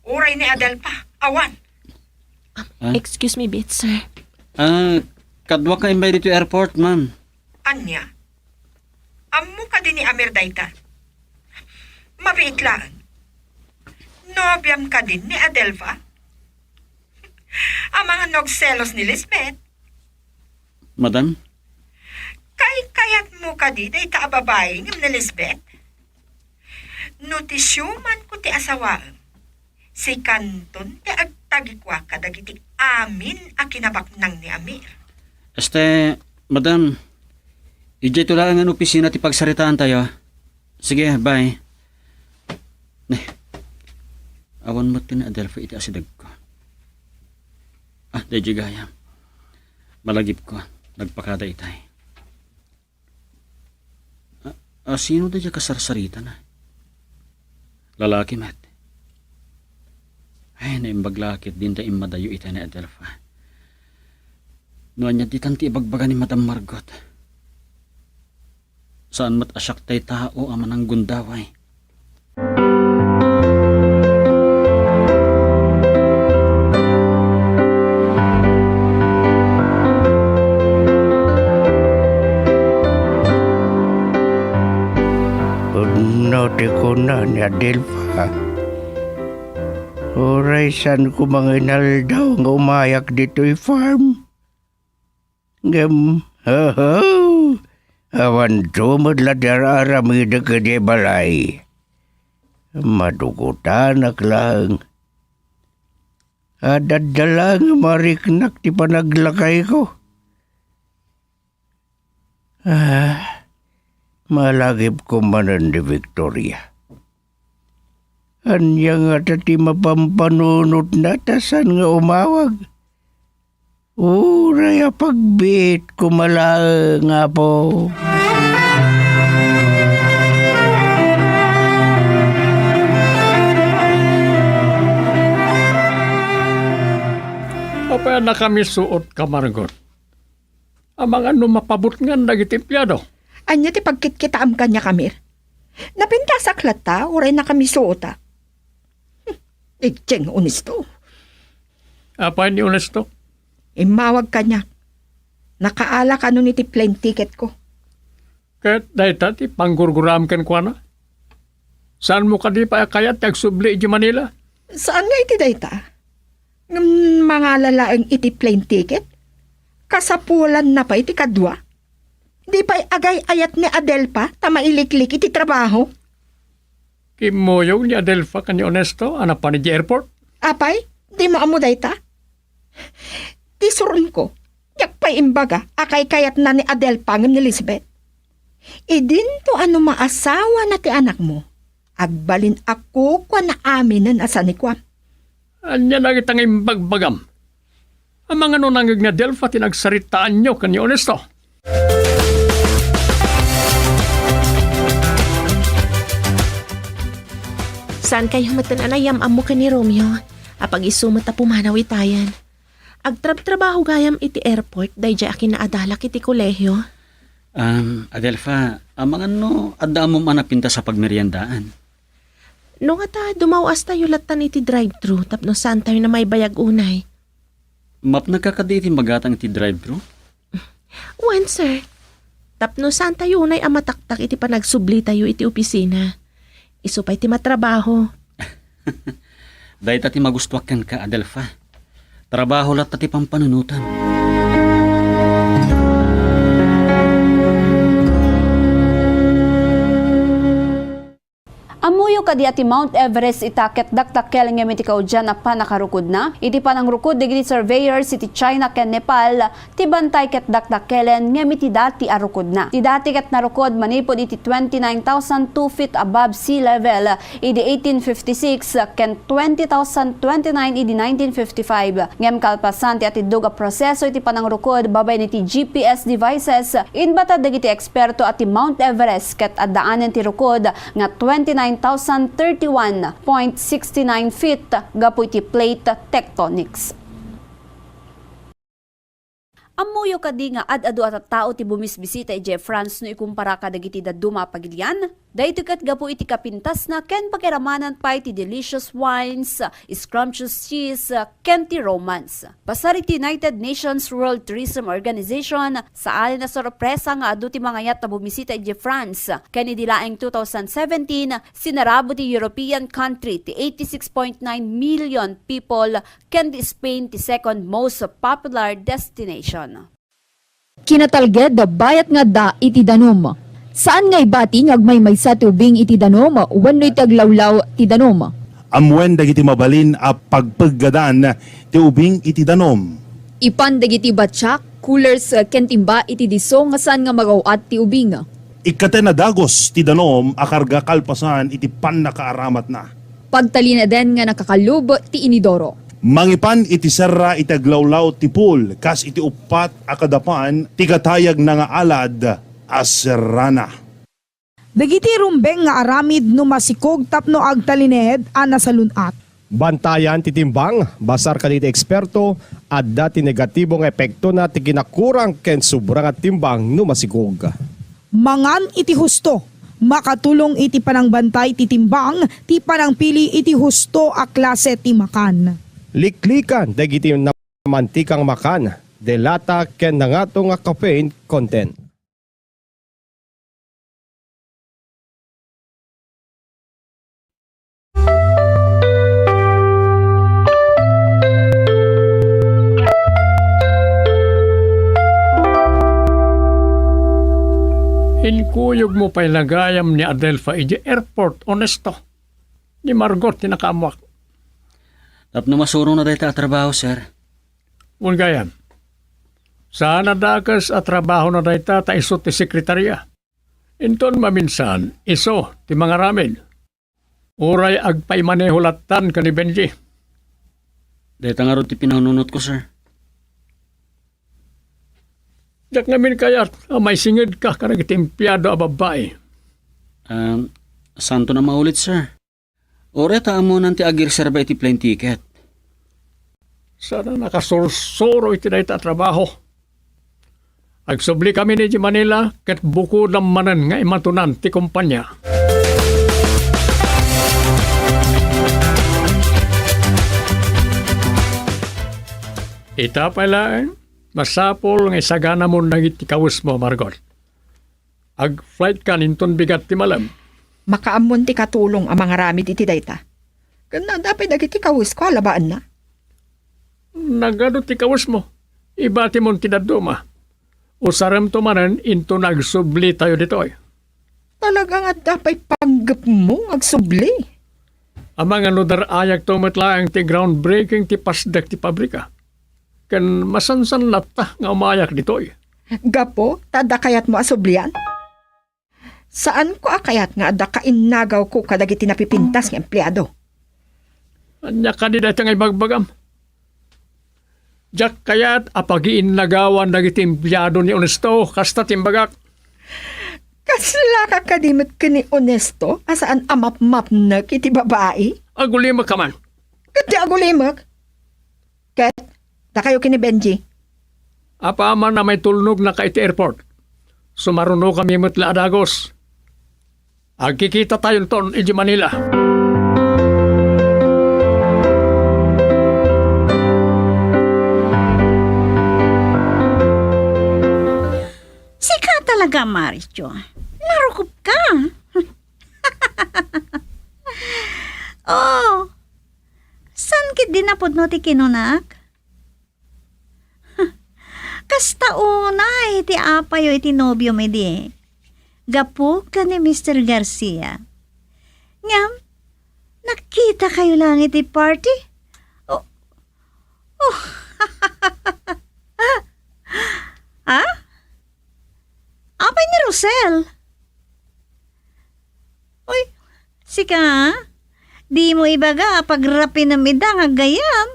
Uray ni Adelfa, awan. Ah? Excuse me, bit, sir. Ah, kaduak nga imbay ditoy airport, ma'am. Ania? Ammo kadi ni Amir dayta? Mabiit laeng. Nobiam kadi ni Adelfa? Amangan no agselos ni Lisbeth. Madam? Kaykayatmo kadi dayta a babai ngem ni Lisbeth? No ti siumanko ti asawaem, sikanton ti agtagikua kadagiti amin a kinabaknang ni Amir. Este, madam, idiay to laengen opisina ti pagsaritaantayo. Sige, bye. Ne, awan met ti ni Adelfa iti asidegko. Ah, daydi gayam. Malagipko, nagpakada itay. A, a, sino daydi kasarsaritana? Lalaki met. Ay, naimbag la ket dinta immadayo itay ni Adelfa. No ania ditan ti ibagbaga ni Madam Margot. Saan met a siak tay tao a mananggundaway. Pudno ti kuna ni Adelfa. Uray saan koma nga inaldaw nga umayak ditoy farm. Ngem, hahaw, awanto met la ti ar-aramidek idiay balay. Madugutanak laeng. Ad-adda laeng a mariknak ti panaglakayko. Ah, malagipko manen ni Victoria. Ania ngata ti mapampanunotna ta saan nga umawag? Uray a pagbiit koma laeng, Apo. Apay a nakamisuot ka, Margot? Amangan no mapabutngan dagiti empleyado. Ania ti pagkitkitaem kaniak, Amir? Napintasak latta, uray nakamisuotak. Ijjeng Honesto. Apay ni Honesto? Immawag kaniak. Nakaala kanon iti plane ticket ko. Ket dayta ti panggurguram kenkuana? Saanmo kadi pay a kayat ti agsubli idiay Manila? Saan nga iti dayta? Ngem mangala laeng iti plane ticket? Kasapulanna pay ti kadua? Di pay agay-ayat ni Adelfa ta mailiklik iti trabaho? Kimmuyog ni Adelfa ken ni Honesto a napan idiay airport. Apay, dimo ammo dayta? Ti suronko, diak pay imbaga a kaykayatna ni Adelfa ngem ni Lisbeth. Idinto a no maasawana ti anakmo, agbalin a kukuana aminen a sanikuam. Ania dagita nga imbagbagam? Amangan no nangngeg ni Adelfa ti nagsaritaanyo ken ni Honesto? Saan kayo metten a nayam-ammo ken ni Romeo? Apag-isu met a pumanaw itayen. Agtrabtrabaho gayam iti airport, daydiay a kinaadalak iti kolehio. Um, Adelfa, amangan no adda ammom a napintas a pagmeriendaan? No ngata, dumaw-astayo lattan iti drive-thru tapno saantayo na maibayag unay. Mapnaka kadi iti magatang iti drive-thru? Wen, sir. Tapno saantayo unay a mataktak iti panagsublitayo iti opisina. Isu pay ti matrabaho. Dayta ti magustuak kenka, Adelfa. Trabaho latta ti pampanunotam. Ammoyo kadi a ti Mount Everest ita ket dakdakkel ngem iti kaudian a pannakarukodna? Iti panangrukod dagiti surveyors iti China ken Nepal, ti bantay ket dakdakkelen ngem iti dati a rukodna. Ti dati ket narukod manipud iti twenty-nine thousand two feet above sea level idi eighteen fifty-six ken twenty thousand twenty-nine idi nineteen fifty-five. Ngem kalpasan ti atiddog a proseso iti panangrukod babaen iti G P S devices, inbatad dagiti eksperto a ti Mount Everest ket addaanen ti rukod nga twenty-nine thousand thirty-one point six nine feet gapu iti plate tectonics. Ammoyo kadi nga ad-adu a tattao ti bumisbisita idiay France no ikumpara kadagiti dadduma a pagilian? Daytoy ket gapu iti kapintasna ken pakiramanan pay ti delicious wines, scrumptious cheese, ken ti romance. Pasar iti United Nations World Tourism Organization, saanen a sorpresa nga adu ti mangayat a bumisita idiay France. Ken idi laeng two thousand seventeen, sinarabo ti European country ti eighty-six point nine million people ken ti Spain ti second most popular destination. Kinatalged, bayat nga adda iti danum. Saan nga ibati nga agmaymaysa ti ubing iti danum wenno iti aglawlaw ti danum. Ammuen dagiti mabalin a pagpeggadan ti ubing iti danum. Ipan dagiti batiak, coolers, ken timba iti disso nga saan nga magaw-at ti ubing. Ikkaten a dagus ti danum a karga kalpasan iti pannakaaramatna. Pagtalinaden nga nakakalub ti inidoro. Mangipan iti serra iti aglawlaw ti pool kas iti uppat a kadapan ti katayagna nga alad a serrana. Dagiti rumbeng nga aramid no masikog tapno agtalined a nasalun-at. Bantayan ti timbang, basar kadagiti eksperto, adda ti negatibo nga epektona ti kinakurang ken sobra nga timbang no masikog. Mangan iti husto. Makatulong iti panangbantay ti timbang ti panangpili iti husto a klase ti makan. Liklikan dagiti namantikang makan, delata ken nangato nga caffeine content. Inkuyogmo pay la gayam ni Adelfa idiay airport, Honesto. Ni Margot ti nakaammoak. Tapno masurona dayta a trabaho, sir. Wen gayam. Saan a dakes a trabahona dayta ta isu ti sekretaria. Inton maminsan, isu ti mangaramid. Uray agpaimaneho lattan ken ni Benji. Dayta ngarud ti pinanunotko, sir. Diak ngamin kayat a maisingedka kadagiti empleyado a babbai. Um, saanton a maulit, sir? Uray ta ammonan ti agreserba iti plane ticket. Saan a nakasursuro iti dayta a trabaho. Agsublikami idiay Manila ket bukodam manen nga imatonan ti kompania. Ita pay laeng, masapul nga isaganamon dagiti kawesmo, Margot. Ag-flight kan inton bigat ti malem. Makaammon ti katulong a mangaramid iti dayta. Ken adda pay dagiti kawesko a labaanna. Nagadu ti kawesmo. Ibatimon ti dadduma. Usaremto manen inton agsublitayo ditoy. Talaga nga adda pay panggepmo nga agsubli? Amangan no dar-ayakto met laeng ti groundbreaking ti pasdek ti pabrika. Ken masansan latta nga umayak ditoy. Gapu ta adda kayatmo a sublian? Saanko a kayat nga adda kainnagawko kadagiti napipintas nga empleado. Ania kadi dayta nga ibagbagam? Diak kayat a pagiinnagawan dagiti empleado ni Onesto, kasta ti imbagak. Kaslaka kadi met ken ni Onesto a saan a mapmapnek iti babai? Agulimek ka man. Ket ti agulimek? Ket, dakayo ken ni Benji. Apaman a maitulnognaka iti airport, sumarunokami met la a dagus. Agkikitatayon ton iti Manila. Sika talaga, Maricho. Narukop ka. Oh, saan ketdi napudno ti kinunak? Kasta unay ti apayo iti nobiom idi. Gapu ken ni Mister Garcia. Ngem, nakitakayo laeng iti party? Oh, oh. Ha? Apay ni Rosel? Uy, sika, dimo ibaga a pagrapinem ida nga aggayam?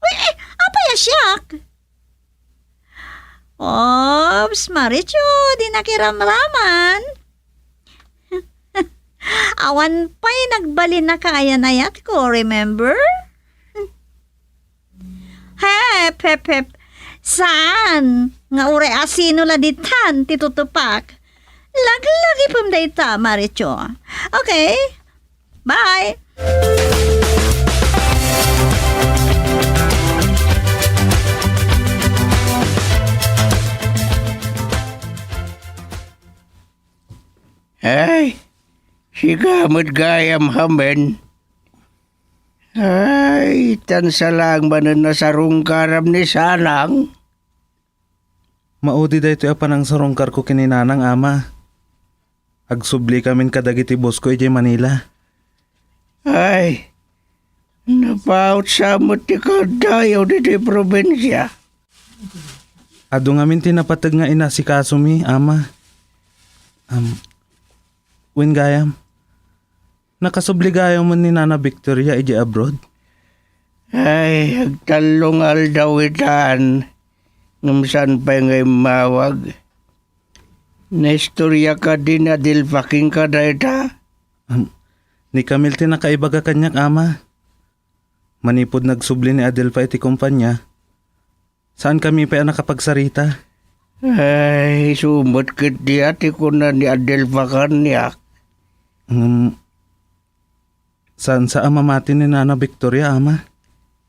Uy, eh, apay a siak? Oops, Maricho, di nakiramraman. Awan pay nagbalin a kaayan-ayatko, remember? Hep, hep, hep. Saan nga uray asino la ditan ti tutupak? Laglagipem dayta, Maricho. Okay. Bye. Ay, sika met gayam, Hamen. Ay, tan sa laeng manen a sarungkaram ni Sanang. Maudi daytoy a panangsarungkarko ken ni Nanang, Ama. Agsubli kamin kadagiti boss ko idiay Manila. Ay, napaut sa met ti kaaddayo ditoy probinsia. Adu ngamin ti napateg nga inasikasomi, Ama. Am, wen gayam, nakasubli gayam ni Nana Victoria idiay abroad? Ay, agtallo nga aldaw itan, ngem saan pay nga immawag. Naistorya kadi ni Adelfa kenka dayta? Am, ni Camille ti nakaibaga kaniak, Ama. Manipud nagsubli ni Adelfa iti kompania, saankami pay a nakapagsarita. Ay, isu met ketdi a ti kuna ni Adelfa kaniak. Ngem, saan sa a mamati ni Nana Victoria, Ama?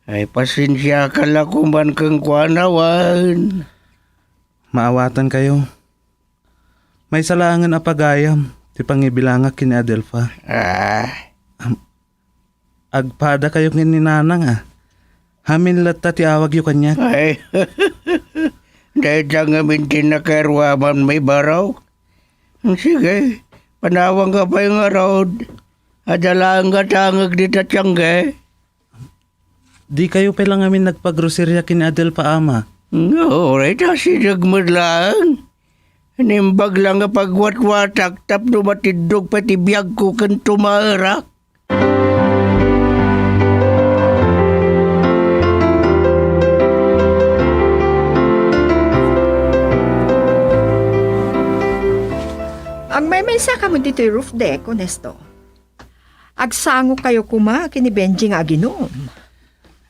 Ay, pasensiaka la koman kenkuana, wen. Maawatankayo. Maysa laengen a pagayam ti pangibilangak ken ni Adelfa. Ah. Am, agpadakayo ken ni Nanang a. Hamin latta ti awagyo kaniak. Ay. Dayta ngamin ti nakaruamam, Ibaro. Sige, panawanka pay ngarud. Adda laeng gatangek dita tiangge. Dikayo pay la ngamin nagpagroseria ken ni Adelfa, Ama? Uray ta sideg met laeng. Naimbag la nga pagwatwatak tapno matiddog pay ti biagko ken tumaerak. Agmaymaysa kamo ditoy roof deck, Onesto. Agsangokayo koma ken ni Benji nga aginum.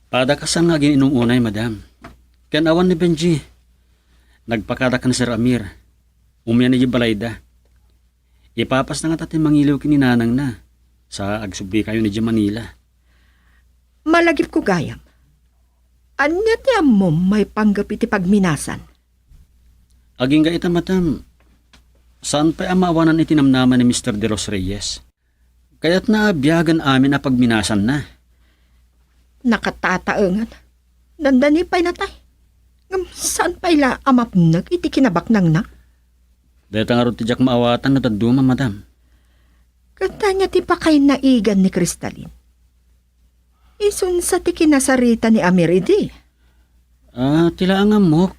Padakasan nga agin-inum unay, madam. Ken awan ni Benji. Nagpakada ken Sir Amir. Umian idiay balayda. Ipapasna ngata ti mangiliw ken ni nanangna. Sa agsublikayon idiay Manila. Malagipko gayam. Ania ti ammom maipanggep iti pagminasan? Agingga ita, madam, saan pay a maawanan iti namnama ni Mister De los Reyes. Kayatna a biagen amin a pagminasanna. Nakatataengan. Dandani pay natay. Ngem saan pay la a mapneg iti kinabaknangna? Dayta ngarud ti diak maawatan no dadduma, madam. Ket ania ti pakainaigan ni Cristalin? Isunsa ti kinasarita ni Amir idi? Ah, ti laeng ammok,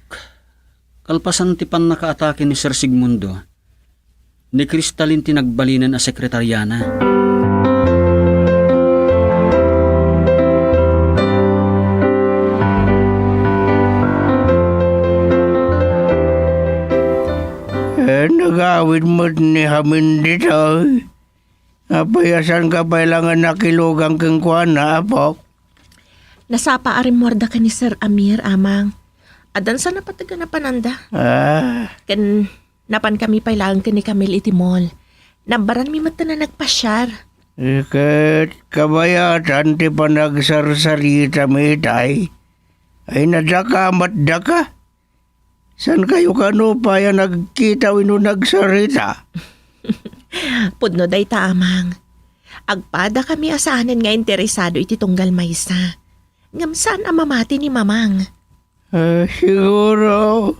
kalpasan ti pannakaatake ni Sir Sigmundo, ni Cristalin ti nagbalinen a sekretariana. Eh, nagawid met ni Hamin ditoy. Apay a saanka pay la nga nakilugan kenkuana, apok? Nasapa a rimmuardaka ni Sir Amir, Amang. Addan sa napateg a napananda. Ah. Ken napankami pay laeng ken ni Camille iti mall. Nabbaranmi met a nagpasiar. Iket kabayatan ti panagsarsaritami itay. Ay, nadaka met daka. Saankayo kano pay a nagkita wenno nagsarita? Pudno dayta, Amang. Agpadakami a saanen nga interesado iti tunggal maysa. Ngem saan a mamati ni Mamang. Eh, siguro,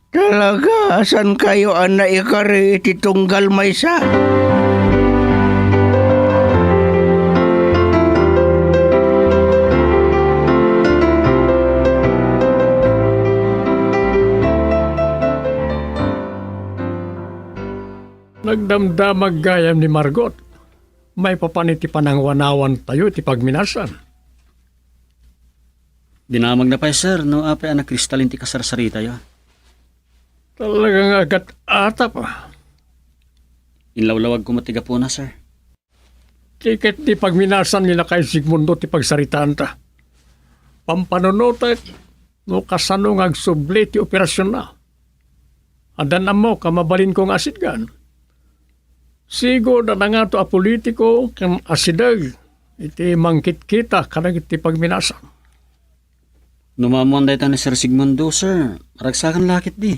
talaga a saankayo a naikari iti tunggal maysa. Nagdamdamag gayam ni Margot maipapan iti panangwanawantayo iti pagminasan. Dinamagna pay, sir, no apay a nakristalin ti kasarsaritayo. Talaga nga agat-atap, ah. Inlawlawagko met ti gapuna, sir. Ti ket di pagminasan ni Lakay Sigmundo ti pagsaritaanta. Pampanunotek no kasano nga agsubli ti operasionna. Addan ammok a mabalinko nga asitgan. Sigud a nangato a politiko ken asideg iti mangkitkita kadagiti pagminasan. No maammoan dayta ni Sir Sigmundo, sir, maragsakan la ketdi.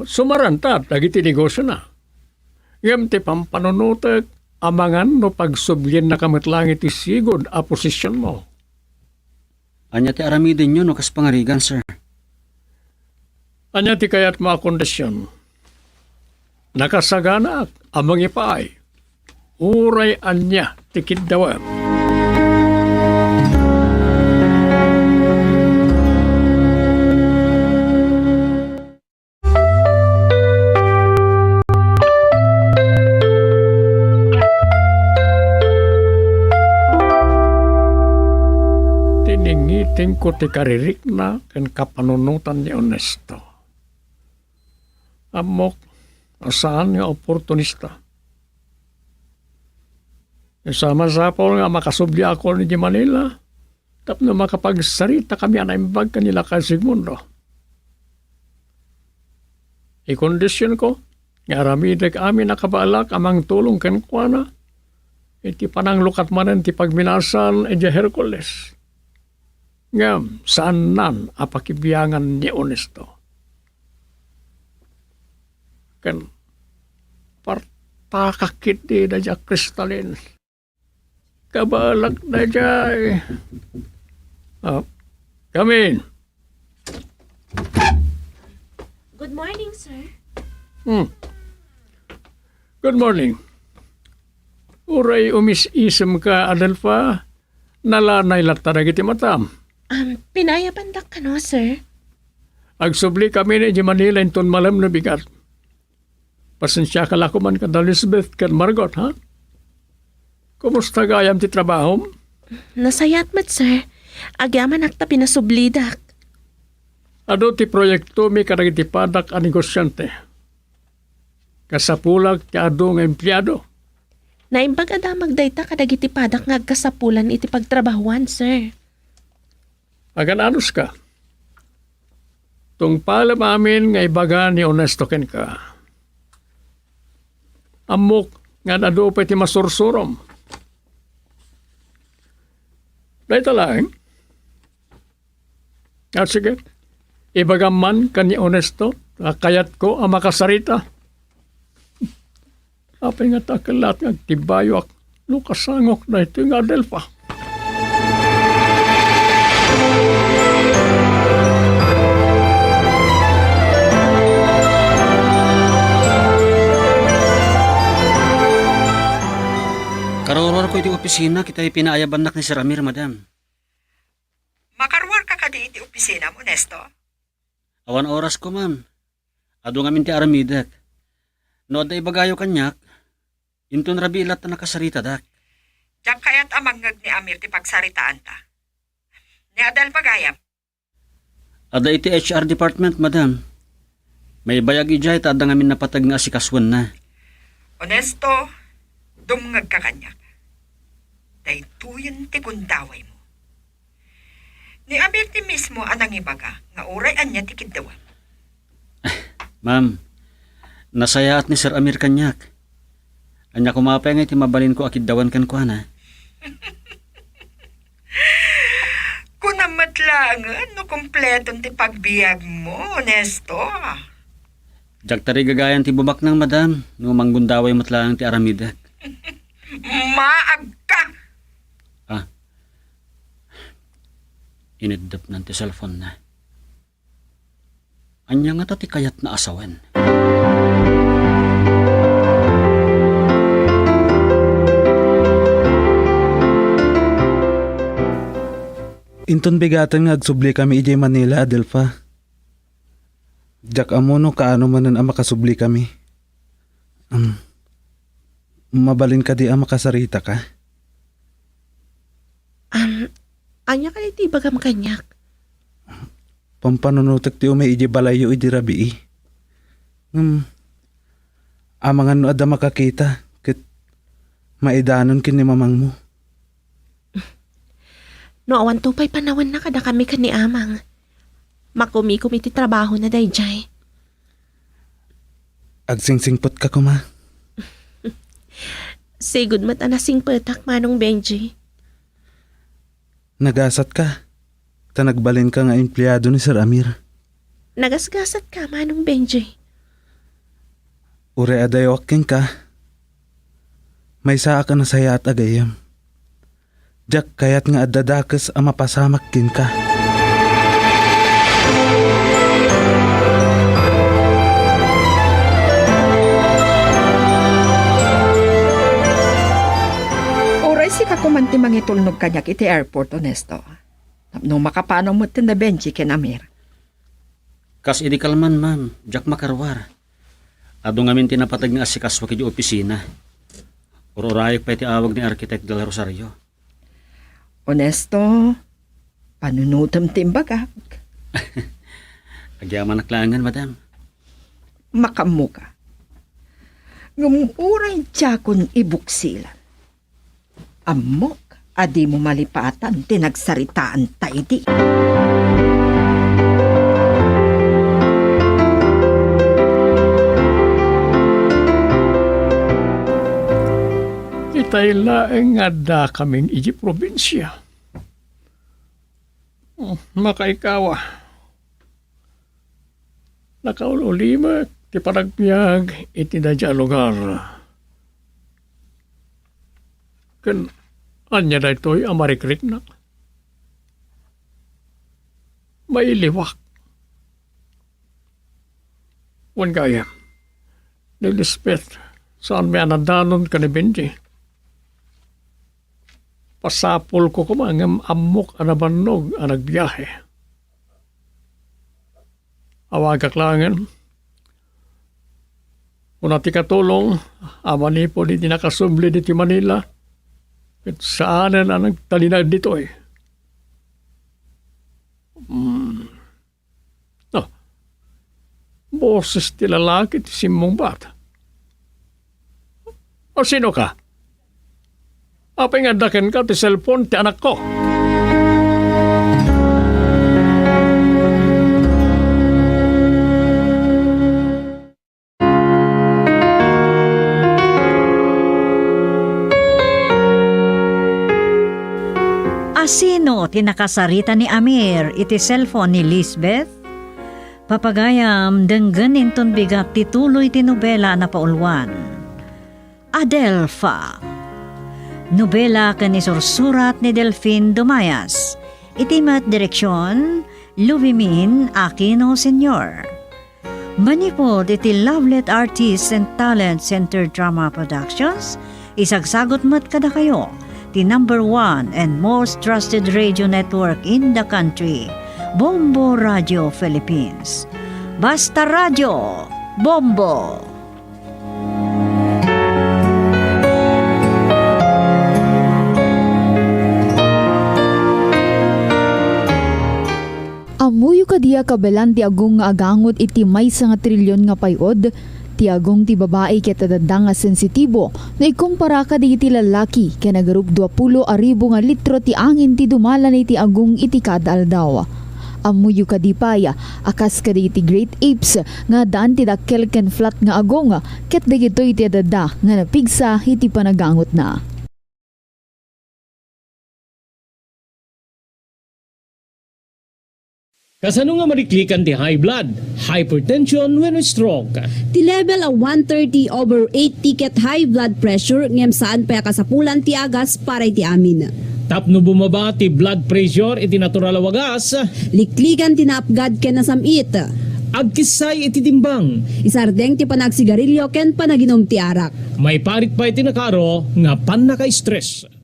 Sumaranta dagiti negosiona. Ngem ti pampanunotek, amangan no pagsubliennaka met laeng iti sigud a posisionmo. Ania ti aramidenyo no kas pangarigan, sir? Ania ti kayatmo a kondision? Nakasaganaak a mangipaay. Uray ania ti kiddawem. Tiningitingko ti karirikna ken kapanunotan ni Ernesto. Ammok a saan nga oportunista. Sa masapul nga makasubliakon idiay Manila tapno makapagsaritakami a naimbag ken ni Lakay Sigmundo. Ikondisionko nga aramidek amin a kabaelak a mangtulong kenkuana iti pananglukat manen ti pagminasan idiay Hercules. Ngem saannan a pakibiangan ni Ernesto. Ken partakak ketdi daydiay a kristalin. Kabaelak daydiay. Ah, come in. Good morning, sir. Hmm. Good morning. Uray umis-isemka, Adelfa, nalanay latta dagiti matam. Um, pinayabandak kano, sir? Agsublikami idiay Manila inton malem no bigat. Pasensiaka la koman kada Lisbeth ken Margot, ha? Kumusta gayam ti trabahom? Nasayaat met, sir. Agyamanak ta pinasublidak. Adu ti proyektomi kadagiti padak a negosiante. Kasapulak ti adu nga empleado. Naimbag a damag dayta kadagiti padak nga agkasapulan iti pagtrabahuan, sir. Agan-anuska. Tungpalem amin nga ibaga ni Ernesto kenka. Ammok nga adu pay ti masursurom. Dayta laeng, Ah, sige. Ibagam man ken ni Ernesto, ta kayatko a makasarita. Apay ngata a kellaat nga agtibbayoak no kasangok daytoy nga Adelfa? Karuruarko iti opisina, kitay pinaayabannak ni Sir Amir, madam. Makaruarka kadi iti opisinam, Ernesto? Awan orasko, ma'am. Adu ngamin ti aramidek. No adda ibagayo kaniak, inton rabii latta nakasaritadak. Diak kayat a mangngeg ni Amir ti pagsaritaanta. Ni Adelfa gayam? Adda iti H R department, madam. Maibayag idiay ta adda ngamin napateg nga asikasuenna. Ernesto, dumngegka kaniak. Daytoyen ti gundawaymo. Ni Amir ti mismo a nangibaga nga uray ania ti kiddawam. Ma'am, nasayaat ni Sir Amir kaniak. Ania koma pay nga iti mabalinko a kiddawan kenkuana? Kunam met laengen no kompleton ti pagbiagmo, Ernesto. Diak tarigagayan ti bumaknang, madam, no manggundaway met laeng ti aramidek. Maagka! Ah. Iniddepnan ti cellphone-na. Ania ngata ti kayatna a sawen? Inton bigaten nga agsublikami idiay Manila, Adelfa. Diak ammo no kaano manen a makasublikami. Am, mabalin kadi a makasaritaka? Am, ania kadi ti ibagam kaniak? Pampanunotek ti umay idiay balayyo idi rabii. Ngem, amangan no adda makakita ket maidanon ken ni mamangmo. No awanto pay panawenna kadakami ken ni Amang, makumikom iti trabahona daydiay. Agsingsingpetka koma. Sigud met a nasingpetak, Manong Benji. Nagasatka, ta nagbalinka nga empleado ni Sir Amir. Nagasgasatka, Manong Benji. Uray adayawak kenka, maysaak a nasayaat a gayyem. Diak kayat nga adda dakes a mapasamak kenka. Uray sika koman ti mangitulnog kaniak iti airport, Ernesto. Tapno makapanaw met ni Benji ken Amir. Kas idi kalman, ma'am, diak makaruar. Adu ngamin ti napateg nga asikasuak idiay opisina. Ur-urayek pay ti awag ni Architect Del Rosario. Ernesto, panunotem ti imbagak. Agyamanak laengen, madam. Makaammoka. Ngem uray diakon ibuksilan. Ammok a dimo malipatan ti nagsaritaanta idi. Itay laeng nga addakamin iti probinsia. Hmm, makaikawa. Nakaul-ulimek ti panagbiag iti daydiay a lugar. Ken ania daytoy a marikriknak? Mailiwak. Wen gayam, ni Lisbeth, saanmi a nadanon ken ni Benji. Pasapulko koma ngem ammok a nabannog a nagbiahe. Awagak laengen. Kuna ti katulong a manipud iti nakasubli ditoy Manila, ket saanen a nagtalinaed ditoy. Hmm. Ah, boses ti lalaki ti simmungbat. O, sino ka? Apay nga adda kenka ti cellphone ti anakko? Asino Ti nakasarita ni Amir iti cellphone ni Lisbeth. Papagayam, denggen inton bigat ti tuloy ti nobela a napauluan. Adelfa. Nobela ken isursurat ni Delfin Dumayas. Iti met direksion, Lubimin Aquino Senior. Manipud iti Lovelet Artists and Talent Center Drama Productions, isagsagut met kadakayo ti number one and most trusted radio network in the country, Bombo Radio Philippines. Basta Radio, Bombo! Ammoyo kadi a kabaelan ti agong nga agangot iti maysa nga trilyon nga pay-od? Ti agong ti babai ket adda nga sensitibo no ikumpara kadagiti lallaki ken agarup duapulo a ribu nga litro ti angin ti dumalan iti agong iti kada aldaw. Ammoyo kadi pay a kas kadagiti great apes nga addaan ti dakkel ken flat nga agong ket dagitoy ti adda nga napigsa iti panagangotna. Kasano nga maliklikan ti high blood, hypertension, wenno stroke? Ti level a one thirty over eighty ket high blood pressure ngem saan pay a kasapulan ti agas para iti amin. Tapno bumaba ti blood pressure iti natural a wagas, liklikan ti naapgad ken nasam-it. Agkissay iti timbang. Isardeng ti panagsigarilyo ken panaginum ti arak. Maiparit pay ti nakaro nga pannaka-stress.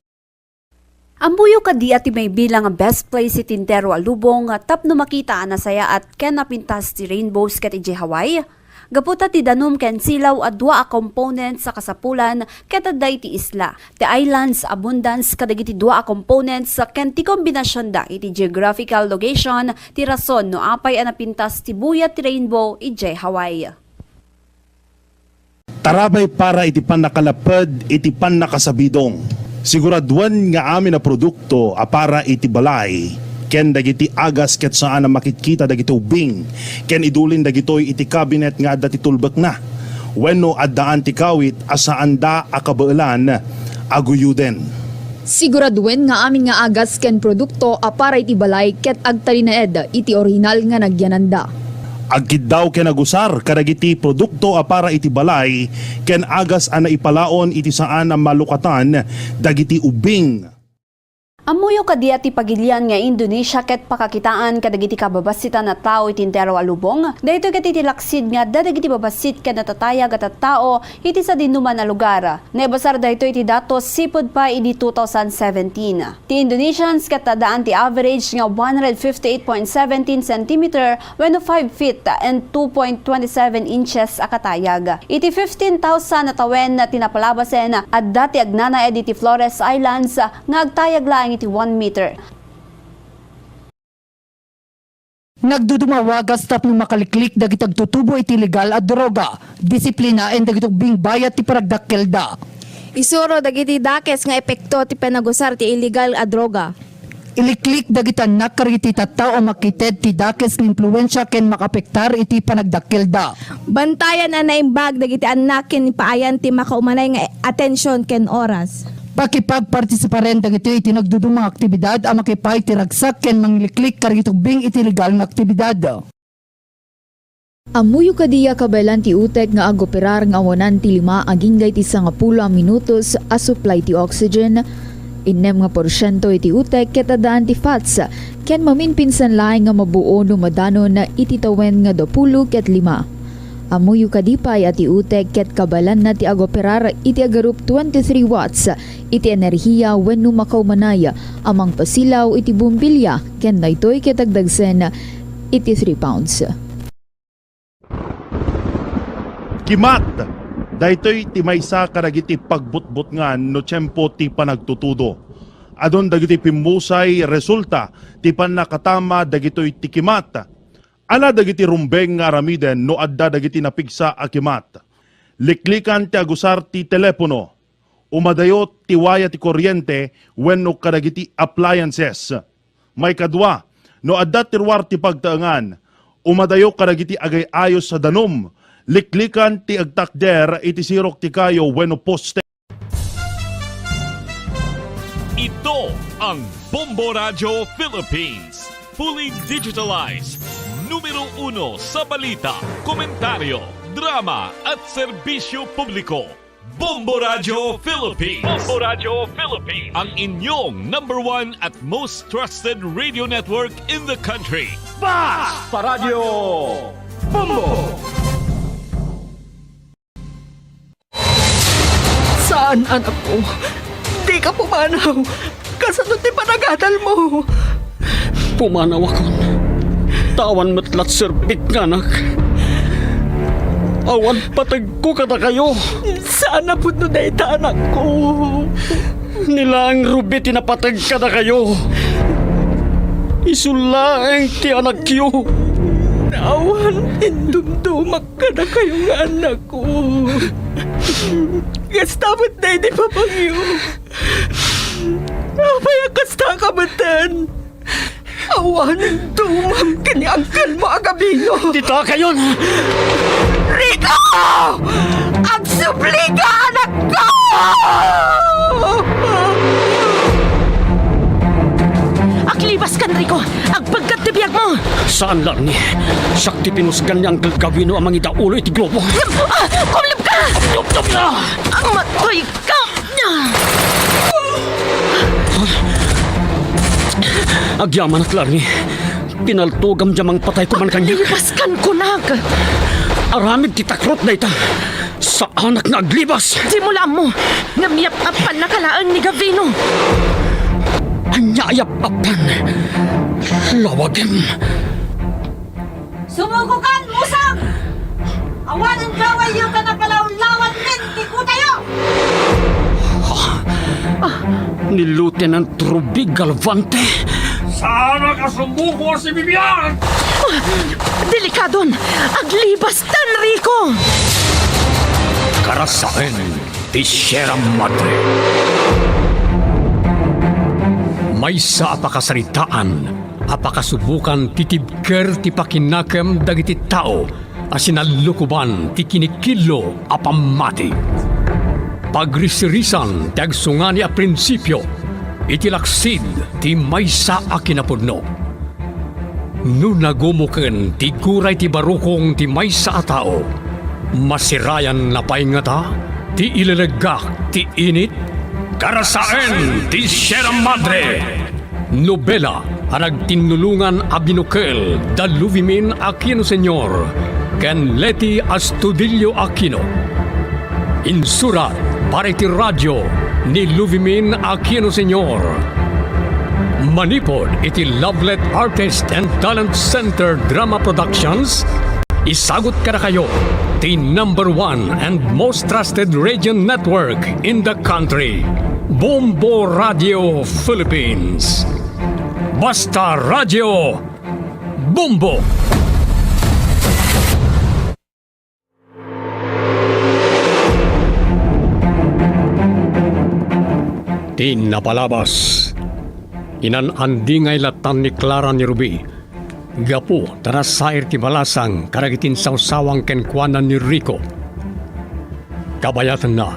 Ammoyo kadi a ti maibilang nga best place iti entero a lubong tapno makita a nasayaat ken napintas ti rainbows ket idiay Hawaii? Gapu ta ti danum ken silaw a dua a components a kasapulan ket adda iti isla. Ti islands abundance kadagiti dua a components ken ti kombinasionda iti geographical location ti rason no apay a napintas ti buyat ti rainbow idiay Hawaii. Tarabay para iti pannakalapped iti pannakasabidong. Siguraduen nga amin a produkto a para iti balay ken dagiti agas ket saan a makitkita dagiti ubbing ken idulin dagitoy iti kabinet nga adda ti tulbekna wenno addaan ti kawit a saanda a kabaelan a guyuden. Siguraduen nga amin nga agas ken produkto a para iti balay ket agtalinaed iti orihinal nga nagyananda. Agkiddaw ken agusar kadagiti produkto a para iti balay ken agas a naipalaon iti saan a malukatan dagiti ubbing. Ammoyo kadi a ti pagilian nga Indonesia ket pakakitaan kadagiti kababassitan a tao iti entero a lubong? Daytoy ket iti laksid nga adda dagiti babassit ken natatayag a tattao iti sadinoman a lugar. Naibasar daytoy iti datos sipud pay idi two thousand seventeen. Ti Indonesians ket addaan ti average nga one hundred fifty-eight point seventeen centimeter wenno five feet and two point twenty-seven inches a katayag. Iti fifteen thousand a tawen ti napalabasen, adda ti agnanaed iti Flores Islands nga agtayag laeng iti one meter. Nagduduma a wagas tapno makaliklik dagiti agtutubo iti illegal a droga, disiplinaen dagiti ubbing bayat ti panagdakkelda. Isuro dagiti dakes nga epekto ti panagusar ti illegal a droga. Iliklik dagiti annak kadagiti tattao a makited ti dakes nga impluensia ken makaapektar iti panagdakkelda. Bantayan a naimbag dagiti annak ken ipaayan ti makaumanay nga atension ken oras. Pakipagpartisiparen dagitoy iti nagduduma nga aktibidad a makipaay ti ragsak ken mangiliklik kadagiti ubbing iti illegal nga aktibidad. Ammoyo kadi a kabaelan ti utek nga agoperar nga awanan ti lima agingga iti sangapulo a minutos a supply ti oxygen? Innem nga porsiento iti utek ket addaan ti fats ken maminpinsan laeng nga mabuo no madanon iti tawen nga duapulo ket lima. Ammoyo kadi pay a ti utek ket kabaelanna ti agoperar iti agarup twenty-three watts iti enerhiya wenno makaumanay a mangpasilaw iti bombilya ken daytoy ket agdagsen iti three pounds. Kimat! Daytoy ti maysa kadagiti pagbutbutngan no tiempo ti panagtutudo. Adun dagiti pimmusay resulta ti pannakatama dagitoy ti kimat. Ala dagiti rumbeng nga aramiden no adda dagiti napigsa a kimat. Liklikan ti agusar ti telepono. Umadayo ti waya ti koriente wenno kadagiti appliances. Maikadua, no adda ti ruar ti pagtaengan, umadayo kadagiti agay-ayos a danum, liklikan ti agtakder iti sirok ti kayo wenno poste. Ito Ang Bombo Radio Philippines, fully digitalized, numero uno sa balita, komentaryo, drama at serbisyo publiko. Bombo Radio Philippines. Bombo Radio Philippines. Ang inyong number one at most trusted radio network in the country. Basta Radio Bombo! Saan, anak ko? Di ka pumanaw. Kasano ti panagadal mo? Pumanaw akon. Awan met la serbik nga anak. Awan pategko kadakayo. Saan a pudno dayta, anak ko? Ni Laeng Ruby ti napateg kadakayo. Isu laeng ti anakyo. Awan indumdumak kadakayo nga anak ko. Kasta met daydi papagyo. Apay a kasta ka metten? Awanen dumam ken ni angkelmo a Gavino. Dita kayon! Rico! Agsubli ka, anak ko! Aglibas kan, Rico! Agpegkat ti biagmo! Saan, Larni. Siak ti pinusgan ni Angkel Gavino a mangidaulo iti globo. Ah! Kumleb ka! Tuptop na! Ang matoy ka! Agyamanak, Larni. Pinaltogam dia mangpatay ko man kaniak. Aglibas kan kunak! Aramid ti takrot dayta. Saanak nga aglibas. Dimo la ammo, ngem yap-appannaka laeng ni Gavino. Ania a yap-appan? Lawagem. Sumukokan, musang! Awanen gawayyo ta napalawlawanmin ti kutayo! Ah, ni Lieutenant Ruby Galvante? Saanak a sumuko, si Vivian! Delikadon! Aglibastan, Rico! Karasaen ti Sierra Madre. Maysa a pakasaritaan a pakasubokan ti tibker ti pakinakem dagiti tao a sinallukoban ti kinikillo a pammati. Pagrisirisan ti agsungani a prinsipio iti laksid ti maysa a kinapudno. No nagumoken ti guray ti barukong ti maysa a tao, masirayanna pay ngata ti ileleggak ti init? Karasaen ti Sierra Madre! Nobela a nagtinnulongan a binukel da Luvimin Aquino Senior ken Leti Astudillo Aquino. Insurat para iti radio ni Luvimin Aquino Senior. Manipud iti Lovelet Artist and Talent Center Drama Productions, isagut kadakayo ti number one and most trusted radio network in the country, Bombo Radio Philippines. Basta Radio Bombo! Ti napalabas, inan-andingay lattan ni Clara ni Ruby gapu ta nasair ti balasang kadagiti insawsawang kenkuana ni Rico. Kabayatanna,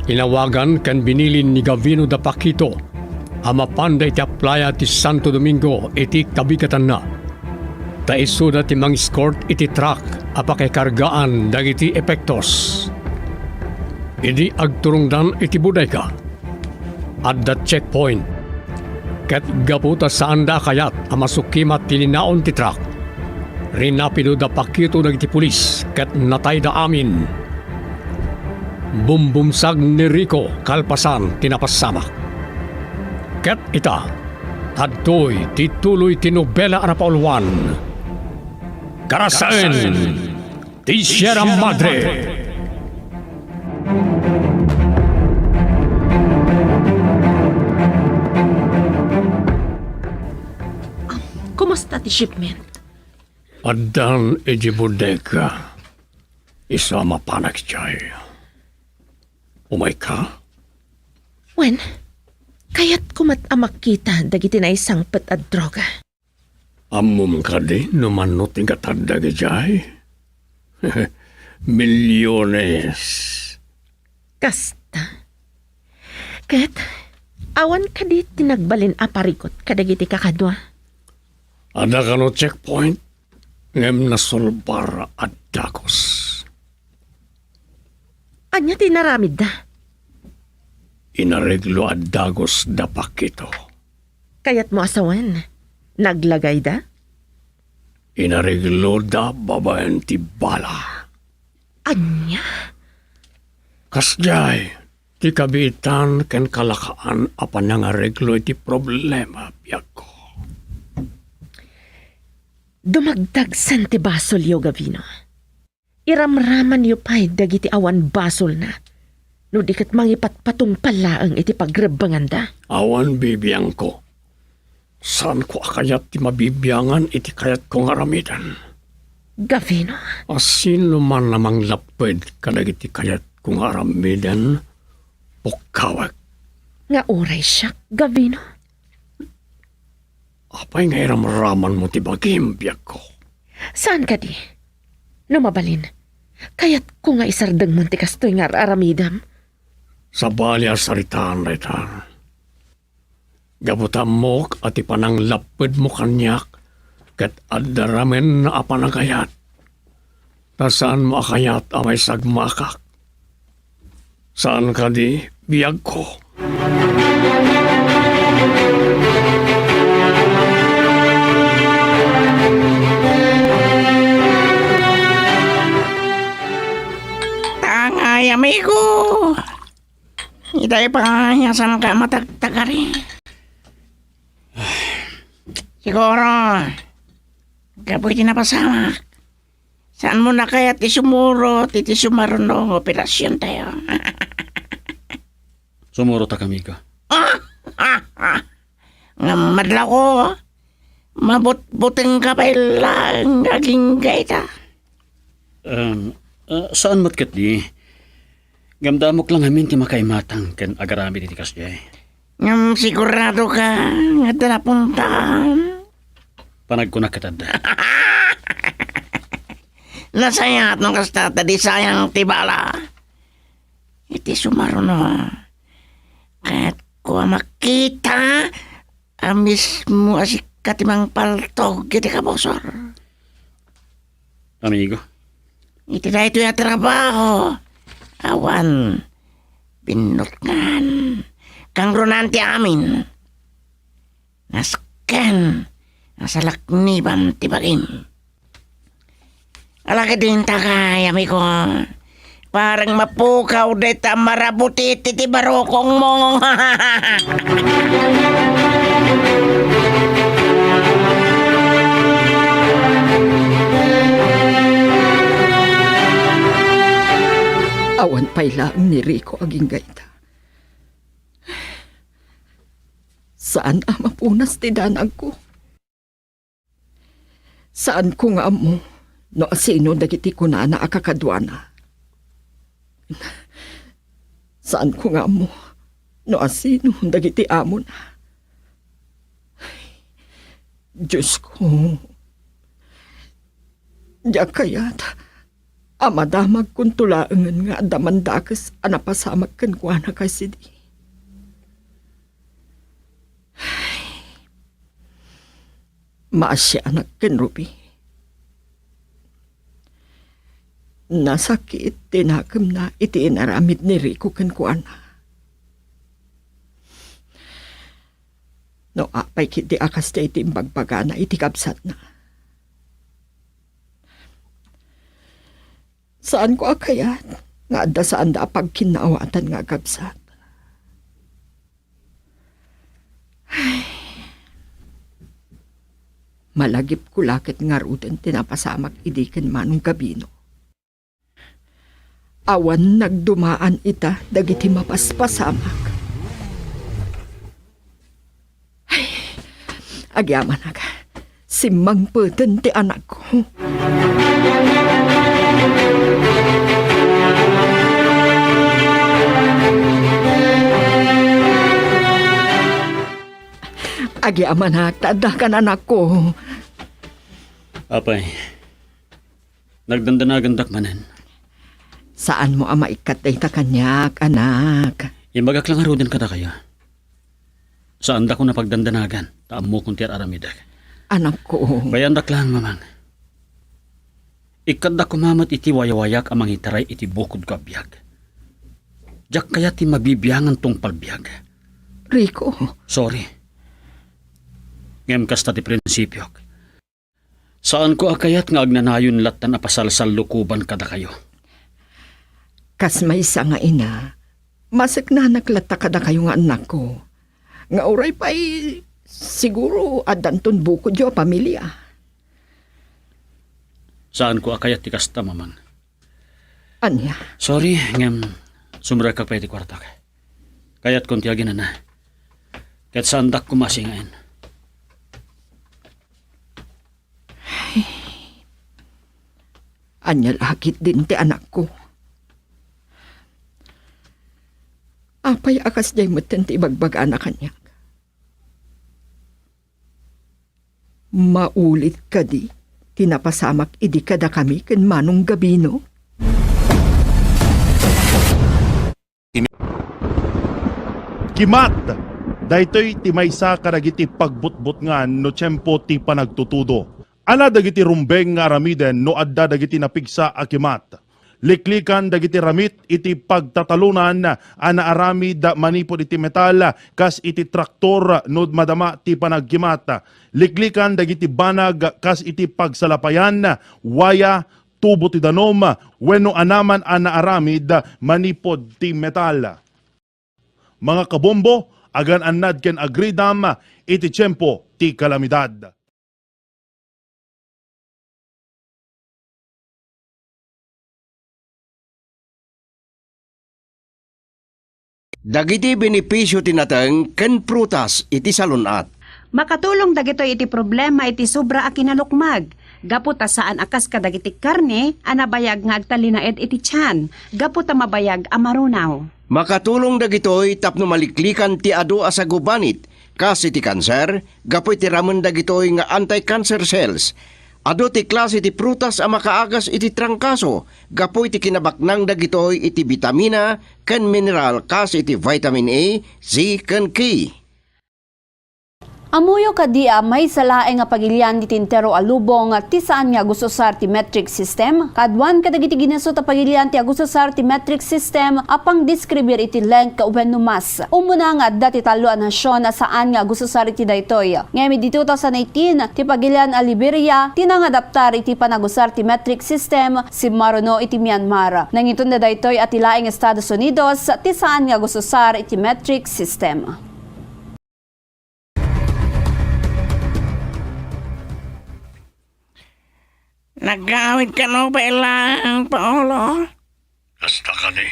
inawagan ken binilin ni Gavino da Paquito a mapanda iti aplaya ti Santo Domingo iti kabigatanna, ta isuda ti mangiscort iti truck a pakaikargaan dagiti epektos. Idi agturongdan iti bodega, adda checkpoint. Ket gapu ta saanda a kayat a masukimat ti linaon ti truck, rinapido da Paquito dagiti pulis ket natayda amin. Bumbumsag ni Rico kalpasan ti napasamak. Ket ita, adtoy ti tuloy ti nobela a napauluan. Karasaen ti Sierra Madre. Kumusta ti shipment? Addan iti bodega. Isu a mapanak idiay. Umayka? Wen, kayatko met a makita dagiti naisangpet a droga. Ammom kadi no mano ti ingatag dagidiay? Milyones. Kasta. Ket, Awan kadi ti nagbalin a parikut kadagiti kakadua? Adda kano checkpoint, ngem nasulbar a dagus. Ania ti inaramidda? Inareglo a dagus da Paquito. Kayatmo a sawen, naglagayda? Inaregloda babaen ti bala. Ania? Kasdiay ti kabiitan ken kalakaan a panangareglo iti problema, biagko. Dumagdagsen ti basolyo, Gavino. Iramramanyo pay dagiti awan basolna, no di ket mangipatpatungpal laeng iti pagrebbenganda. Awan bibiangko. Saanko a kayat ti mabibiangan iti kayatko nga aramiden. Gavino. A sino man a manglapped kadagiti kayatko nga aramiden, pukkawek. Nga uray siak, Gavino? Apay nga iramramanmo ti bagim, biagko? Saan kadi? No mabalin, kayatko nga isardengmon ti kastoy nga ar-aramidem. Sabali a saritaan dayta. Gapu ta ammok a ti pananglappedmo kaniak ket adda ramenna a panagayat. Ta saanmo a kayat a maisagmakak? Saan kadi, biagko? Tangay, amigo. Itay pa nga saan ka matagtagari. Siguro, gapu iti napasamak. Saanmo na kayat ti sumuro ti, ti sumaruno nga operasiontayo? Sumuro ta kami ka. Nga madlawko, mabutbuteng ka pay laeng nga agingga ita. Em, ah, saan met ketdi? Ngem ammok lang ngamin ti makaimatang ken agaramid iti kasdiay. Ngem sigurado ka nga adda napuntahan? Panagkunak ket adda. Nasayaat no kasta, ta di sayang ti bala. Iti sumaruno, kayatko a makita a mismo a sika ti mangpaltog iti kabusor. Amigo. Iti daytoy a trabaho, awan binnutngan. Kangrunan ti amin. Nasken a salaknibam ti bagim. Ala kadin takay, amigo. Parang mapukaw dayta marabutit iti barukongmo. Awan pay laeng ni Rico agingga ita. Saan a mapunas ti danagko. Saanko nga ammo no asino dagiti kunana a kakaduana. Saanko nga ammo no asino dagiti amona. Diosko, diak kayat a madamagkonto laengen nga adda mandakes a napasamak kenkuana kasdi. Maasianak ken Ruby. Nasakit ti nakemna iti inaramid ni Rico kenkuana. No apay ketdi a kasdiay ti imbagbagana iti kabsatna. Saanko a kayat nga adda saanda a pagkinnaawatan nga agkabsat. Ay. Malagipko la ket ngaruden ti napasamak idi ken Manong Gabino. Awan nagdumaan ita dagiti mapaspasamak. Ay, agyamanak, simmangpeten ti anakko. Agyamanak, ta addakan, anakko. Apay, nagdandanagandak manen. Saanmo a maikkat dayta kaniak, anak. Imbagak la ngaruden kadakayo. Saandakon a pagdandanagan, ta ammokon ti ar-aramidek. Anakko. Bayandak laeng, Mamang. Ikkatdak koma met iti wayawayak a mangitaray iti bukodko a biag. Diak kayat ti mabibiangan tungpal biag. Rico. Sorry. Ngem kasta ti prinsipiok. Saanko a kayat nga agnanayon lattan a pasalsallukoban kadakayo. Kas maysa nga ina, maseknanak latta kadakayo nga annakko. Nga uray pay, siguro, addanton bukodyo a pamilia. Saanko a kayat ti kasta, Mamang. Ania? Sorry, ngem sumrekak pay ti kuartak. Kayatkon ti aginana. Ket saandak koma a singaen. Ania la ketdin ti anakko? Apay a kasdiay metten ti ibagbagana kaniak? Maulit kadi ti napasamak idi kadakami ken Manong Gabino? Kimat! Daytoy ti maysa kadagiti pagbutbutngan no tiempo ti panagtutudo. Ala dagiti rumbeng nga aramiden no adda dagiti napigsa a kimat. Liklikan dagiti ramit iti pagtatalonan a naaramid manipud iti metal kas iti traktor no madama ti panagkimat. Liklikan dagiti banag kas iti pagsalapayan, waya, tubo ti danum, wenno anaman a naaramid manipud ti metal. Mga kabombo, agan-annad ken agridam iti tiempo ti kalamidad. Dagiti benepisio ti nateng ken prutas iti salun-at. Makatulong dagitoy iti problema iti sobra a kinalukmag, gapu ta saan a kas kadagiti karne a nabayag nga agtalinaed iti tian, gapu ta mabayag a marunaw. Makatulong dagitoy tapno maliklikan ti adu a sagubanit, kas iti kanser, gapu iti ramen dagitoy nga anti-cancer cells. Adu ti klase ti prutas a makaagas iti trangkaso gapu iti kinabaknang dagitoy iti bitamina ken mineral kas iti vitamin A, C, ken K. Ammoyo kadi a maysa laeng a pagilian ti entero a lubong ti saan nga agusar ti metric system? Kaaduan kadagiti ginasut a pagilian ti agusar ti metric system a pangdeskribir iti lengk wenno mass. Umuna nga adda ti tallo a nasion a saan nga agusar iti daytoy. Ngem idi two thousand eighteen, ti pagilian a Liberia ti nangadaptar iti panagusar ti metric system, simmaruno iti Myanmar. Nangitonda daytoy a ti laeng Estados Unidos ti saan nga agusar iti metric system. Nagawid kano pay laeng, Paolo? Kasta kadi.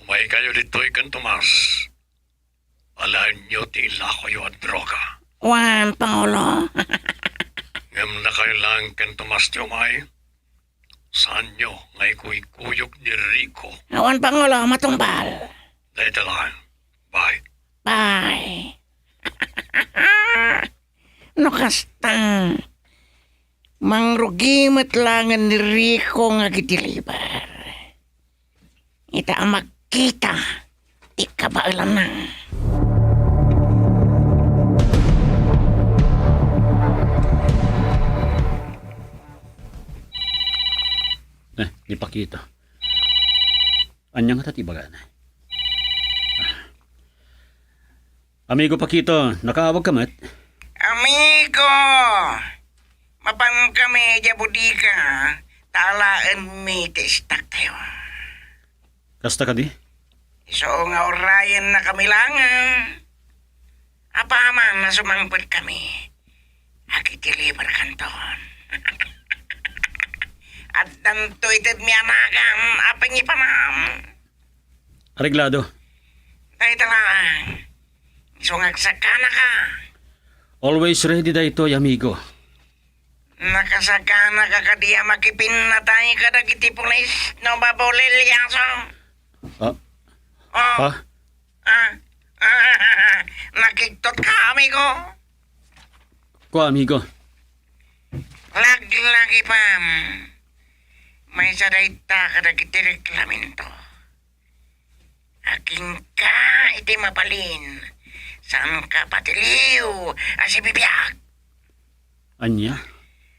Umay kayo ditoy ken Tomas. Alaenyo ti ilakoyo a droga. Wen, Paolo. Ngem nakayo laeng ken Tomas ti umay. Saanyo nga ikuykuyog ni Rico? Awan, Pangulo, matungpal. Dayta laeng. Bye. Bye. No kasta, mangrugi met laengen ni Rico nga agideliver. Ita a magkita ti kabaelanna. Eh, ni Paquito. Ania ngata ti ibagana? Amigo Paquito, nakaawag ka met? Amigo! Mapan kami idiay bodega, ta alaenmi ti istaktayo. Kasta kadi? Isu nga urayennakami laengen. Apaman a sumangpet kami, agideliver kanton. Addanto ited mianagan a pangipaman. Areglado. Dayta laeng. Isu nga agsaganaka. Always ready daytoy, amigo. Nakasaganaka kadi a makipinnatay kadagiti pulis no mabulilyaso? Ah? Oh. Ha? Ah? Nakigtot ka, amigo? Kua, amigo. Laglagi pam. Maysa dayta kadagiti reglamento. Agingga iti mabalin Saanka pati liw a sibibiag. Ania?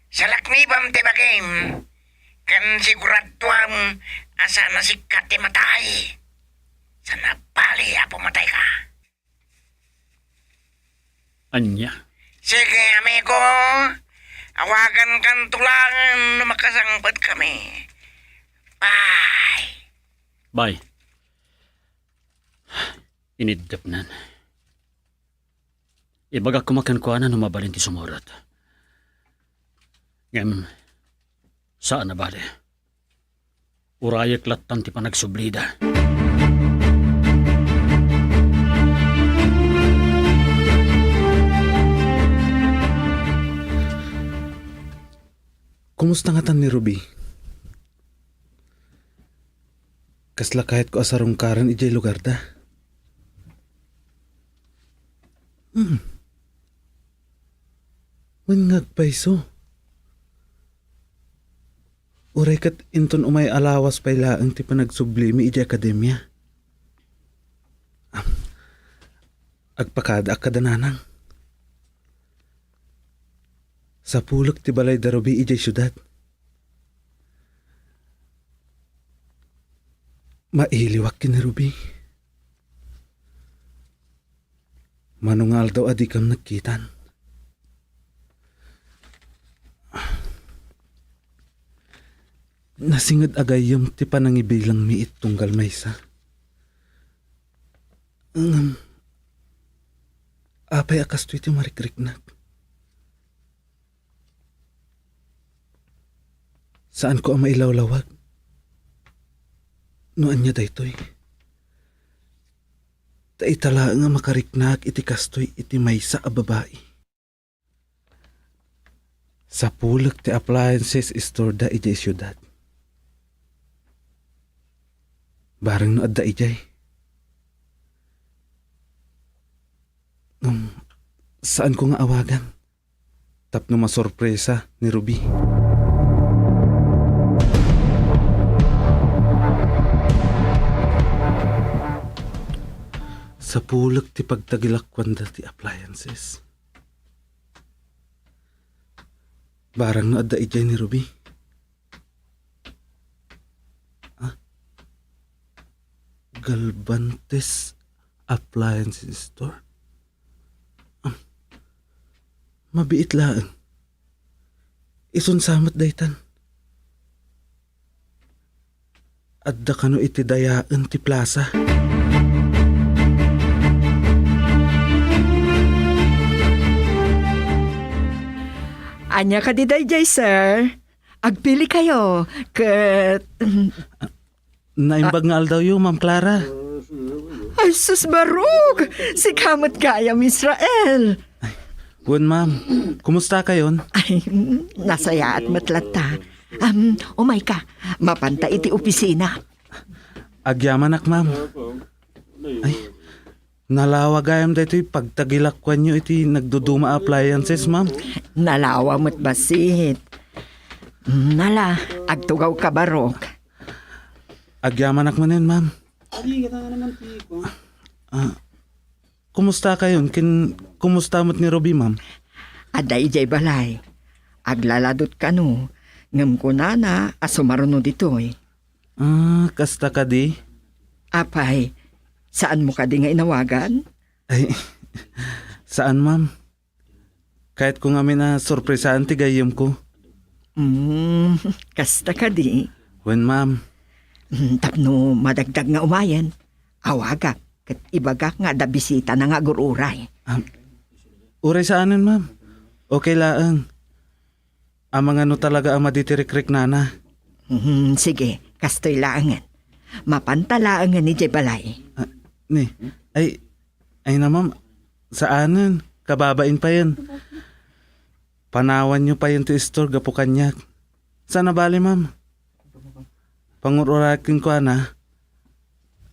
Salaknibam ti bagim, ken siguraduam a saan a sika ti matay. Saan a bali a pumatayka. Ania? Sige, amigo. Awagankanto laeng no makasangpetkami. Bye. Bye. Iniddepnan. Ibagak koma kenkuana no mabalin ti sumurot. Ngem, saan a bale. Urayek lattan ti panagsublida. Kumusta ngatan ni Ruby? Kasla kayatko a sarungkaren idiay lugarda. Hmm. Wen nga agpayso. Uray ket inton umay a lawas pay laeng ti panagsublimi idiay akademia. Am, agpakadaak kada nanang. Sapulek ti balay da Ruby idiay siudad. Mailiwak ken ni Ruby. Mano nga aldaw a dikam nagkitan. Nasinged a gayyem ti panangibilangmi iti tunggal maysa. Ngem, apay a kastoy ti marikriknak? Saanko a mailawlawag no ania daytoy. Ta ita laeng a makariknak iti kastoy iti maysa a babai. Sapulek ti appliances store da idiay siudad. Bareng no adda idiay. Ngem, saanko nga awagan tapno masorpresa ni Ruby. Sapulek ti pagtagilakuanda ti appliances. Barang no adda idiay ni Ruby. Ah? Galvantes Appliance Store? Ah, mabiit laeng. Isunsa met daytan? Adda kano iti dayaen ti plaza. Ania kadi daydiay, sir? Agpili kayo, ket Naimbag nga aldawyo, Ma'am Clara. Ay, sus, barok! Sika met gayam, Israel! Wen, ma'am. Kumusta kayon? Ay, nasayaat met latta. Am, umayka. Mapanta iti opisina. Agyamanak, ma'am. Ay, nalawa gayam daytoy pagtagilakuanyo iti nagduduma a appliances, ma'am. Nalawa met bassit. Nala, agtugawka, barok. Agyamanak manen, ma'am. Adi, kita nga naman ti, ko. Ah, kumusta kayon? Kin, kumusta met ni Ruby, ma'am? Adda idiay balay. Aglaladot kano, ngem kunana a sumaruno ditoy. Ah, kasta kadi? Apay, saanmo kadi nga inawagan? Ay, saan, ma'am. Kayatko ngamin a sorpresaan ti gayyemko. Mm, kasta kadi? Wen, ma'am. Mm, tapno madagdag nga umayen, awagak ket ibagak nga adda bisitana nga agur-uray. Ah, uray saanen, ma'am. Okay laeng. Amangan no talaga a madi ti rikriknana. Mhm, sige, kastoy laengen. Mapanta laengen idiay balay. Ah, ni, ay, ay na, ma'am, saanen, kababain payen. Panawanyo payen ti istor gapu kaniak. Saan a bali, ma'am. Pangur-uray kenkuana,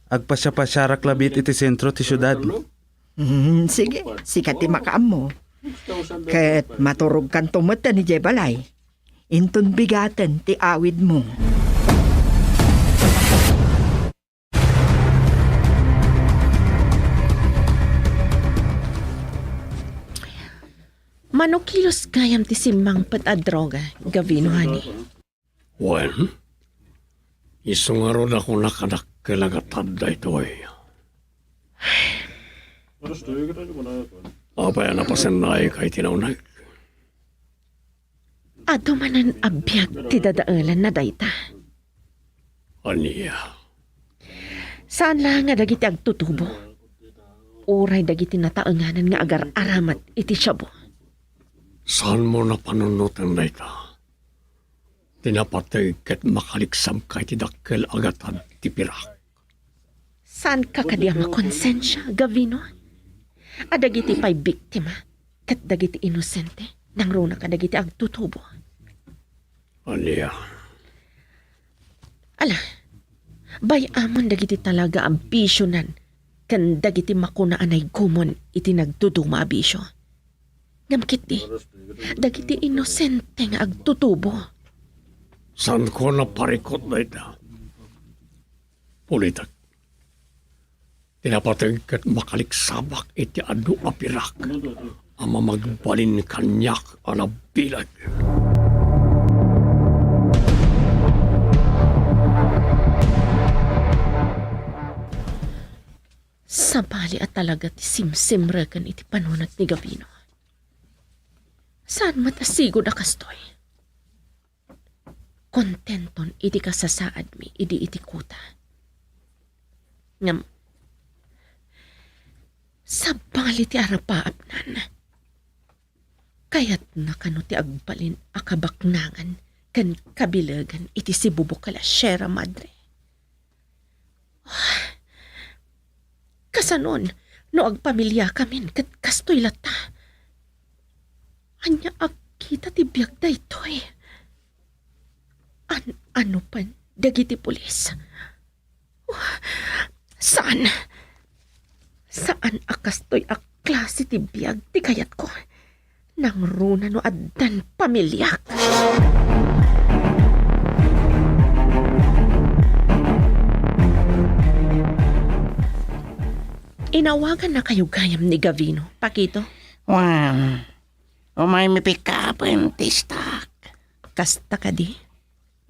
agpasiapasiarak labi iti sentro ti siudad. Hmm, sige, sika ti makaammo. Ket maturogkanto metten idiay balay. Inton bigaten ti awidmo. Mano kilos gayam ti simmangpet a droga, Gavino, honey? Wen, isu ngarud a kuna kadakkel a gatad daytoy. Apay a napasennayka iti nauneg? Adu manen a biag ti dadaelanna dayta. Ania? Saan la nga dagiti agtutubo, uray dagiti nataenganan nga agar-aramat iti shabu. Saanmo napanunoten dayta? Ti napateg ket makaliksabka iti dakkel a gatad ti pirak. Saanka kadi a makonsensia, Gavino? A dagiti pay biktima ket dagiti inosente nangruna kadagiti agtutubo. Ania? Ala, bay-amon dagiti talaga a bisionan ken dagiti makuna a naigumon iti nagduduma a bisio. Ngem ketdi, dagiti inosente nga agtutubo. Saanko a naparikut dayta? Pulitek. Ti napateg ket makaliksabak iti adu a pirak a mamagbalin kaniak a nabileg. Sabali a talaga ti simsimreken iti panunot ni Gavino. Saan met a sigud a kastoy. Kontenton iti kasasaadmi idi iti kuta. Ngem, sabali ti arapaapnan. Kayatna kano ti agbalin a kabaknangan ken kabilegan iti sibubukal a Sierra Madre. Kasanon no agpamiliakamin ket kastoy latta? Ania a kita ti biag daytoy? An-ano pay dagiti pulis? Saan. Saan a kastoy a klase ti biag ti kayatko. Nangruna no addan pamiliak. Inawagannakayo gayam ni Gavino, Paquito? Wen, umaymi pick-upen ti istak. Kasta kadi?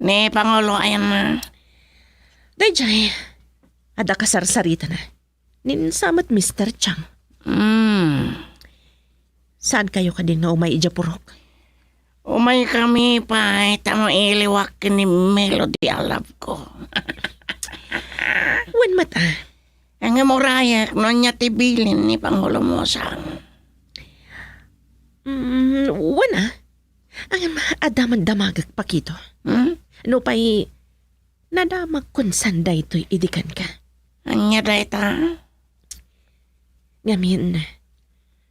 Ni Pangulo, ayanna. Daydiay, adda kasarsaritana. Ni sa met Mister Chang. Hmm. Saankayo kadi nga umay idiay purok? Umaykami pay ta mailiwak ken ni Melody a love ko. Wen met a. Ngem urayek no ania ti bilin ni Pangulo Musang. Mm, wen a. Ngem adda man damagek, Paquito. Hmm? Nupay nadamagkon san daytoy idi kenka. Ania dayta? Ngamin,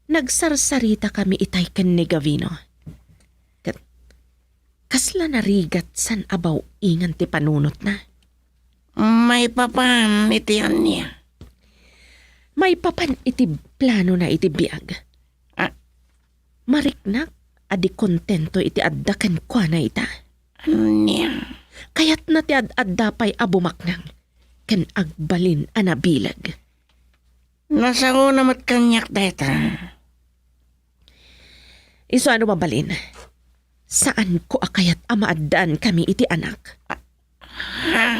nagsarsaritakami itay ken ni Gavino. Ket kasla narigat san a baw-ingan ti panunotna. Maipapan iti ania? Maipapan iti planona iti biag. Ah. Mariknak a di kontento iti adda kenkuana ita. Ania? Kayatna ti ad-adda pay a bumaknang ken agbalin a nabileg. Nasaona met kaniak dayta. Isu a no mabalin, saanko a kayat a maaddaankami iti anak. Ah.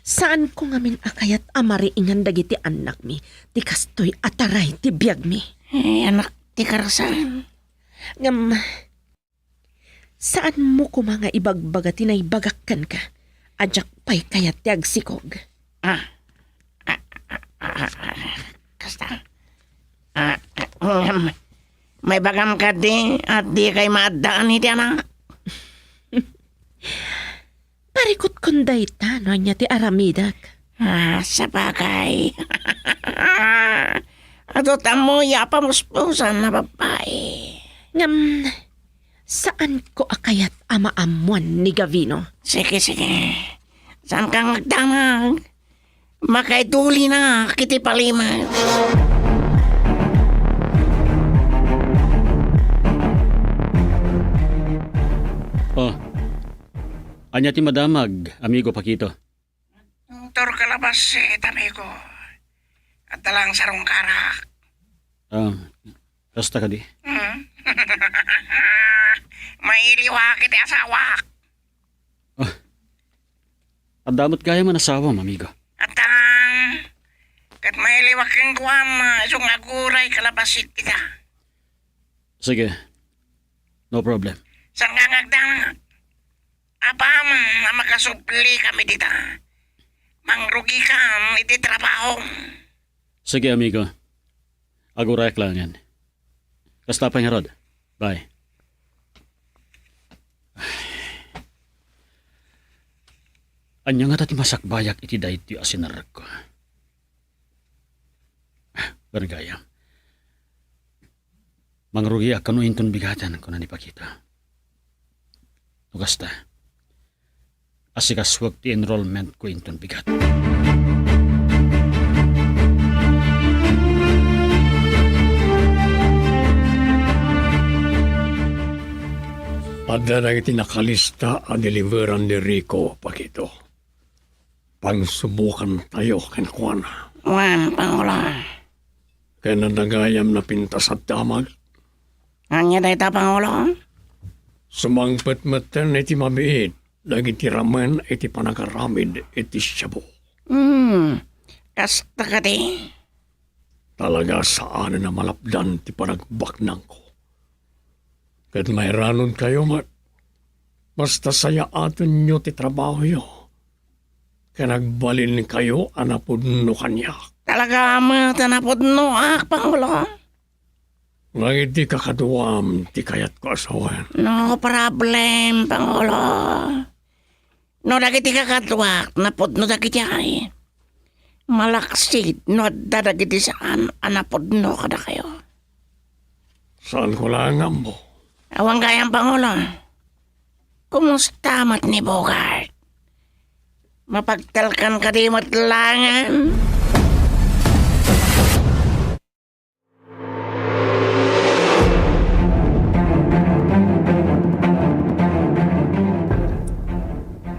Saanko ngamin a kayat a mariingan dagiti annakmi ti kastoy a taray ti biagmi. Eh, anak ti karasan. Ngem, saanmo koma nga ibagbaga ti naibagak kenka a diak pay kayat ti agsikog. Ah. Ah, ah, ah, ah, kasta. Ah, ah, um, maibagam kadi a dikay maaddaan iti anak? Parikutkon dayta no ania ti aramidek. Ah, sabagay. Adu ti ammoyo a pamuspusan a babbai. Ngem, saanko a kayat a maammoan ni Gavino. Sige, sige. Saanka nga agdamag. Makaidulina iti palimek. Oh. Ania ti madamag, amigo Paquito? Doktor Calabasit, amigo. Adda lang sarungkarak. Ah, Kasta kadi? Hmm? Mailiwak iti asawak. Ah, adda met gayam a nasawam, amigo. Atan, ket mailiwak kenkuam, ah, isu nga aguray kalabasik ita. Sige. No problem. Saan nga agdanag? Apam a makasubli kami dita. Mangrugikam iti trabaho. Sige, amigo. Agurayak laengen. Kasta pay ngarud. Bye. Ania ngata ti masakbayak iti daytoy a sinerrekko? Wen gayam. Mangrugiak kano inton bigaten, kuna ni Paquito. No kasta, asikasuek ti enrollment ko inton bigat. Adda dagiti nakalista a deliveran ni Rico, Paquito. Pangsubukantayo kenkuana. Wen, Pangulo. Ken adda gayam napintas a damag. Ania dayta, Pangulo? Sumangpet metten iti mabiit dagiti ramen iti panagaramid iti shabu. Hmm, kasta kadi? Talaga saanen a malapdan ti panagbaknangko. Ket mairanudkayo met, basta sayaatenyo ti trabahoyo, ken agbalinkayo a napudno kaniak. Talaga met a napudnoak, Pangulo? Nga idi kakaduam ti kayatko a sawen. No problem, Pangulo. No dagiti kakaduak napudno dagiti ay, malaksid no adda dagiti saan a napudno kadakayo. Saanko laeng nga ammo. Awan gayam, Pangulo. Kumusta met ni Bogart? Mapagtalkan kadi met laengen?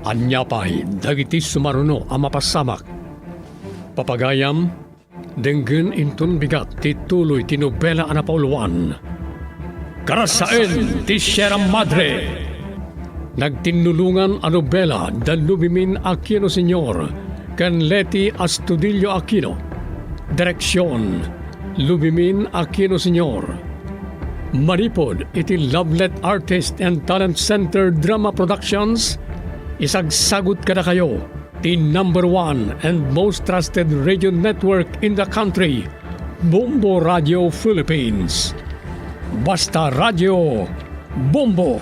Ania pay dagiti sumaruno a mapasamak? Papagayam, denggen inton bigat ti tuloy ti nobela a napauluan. Karasaen ti Sierra Madre. Nagtinnulongan a nobela da Lubimin Aquino Senior ken Leti Astudillo Aquino. Direksion, Lubimin Aquino Senior. Manipud iti Lovelet Artist and Talent Center Drama Productions, isagsagut kadakayo ti number one and most trusted radio network in the country, Bombo Radio Philippines. Basta Radio, Bombo!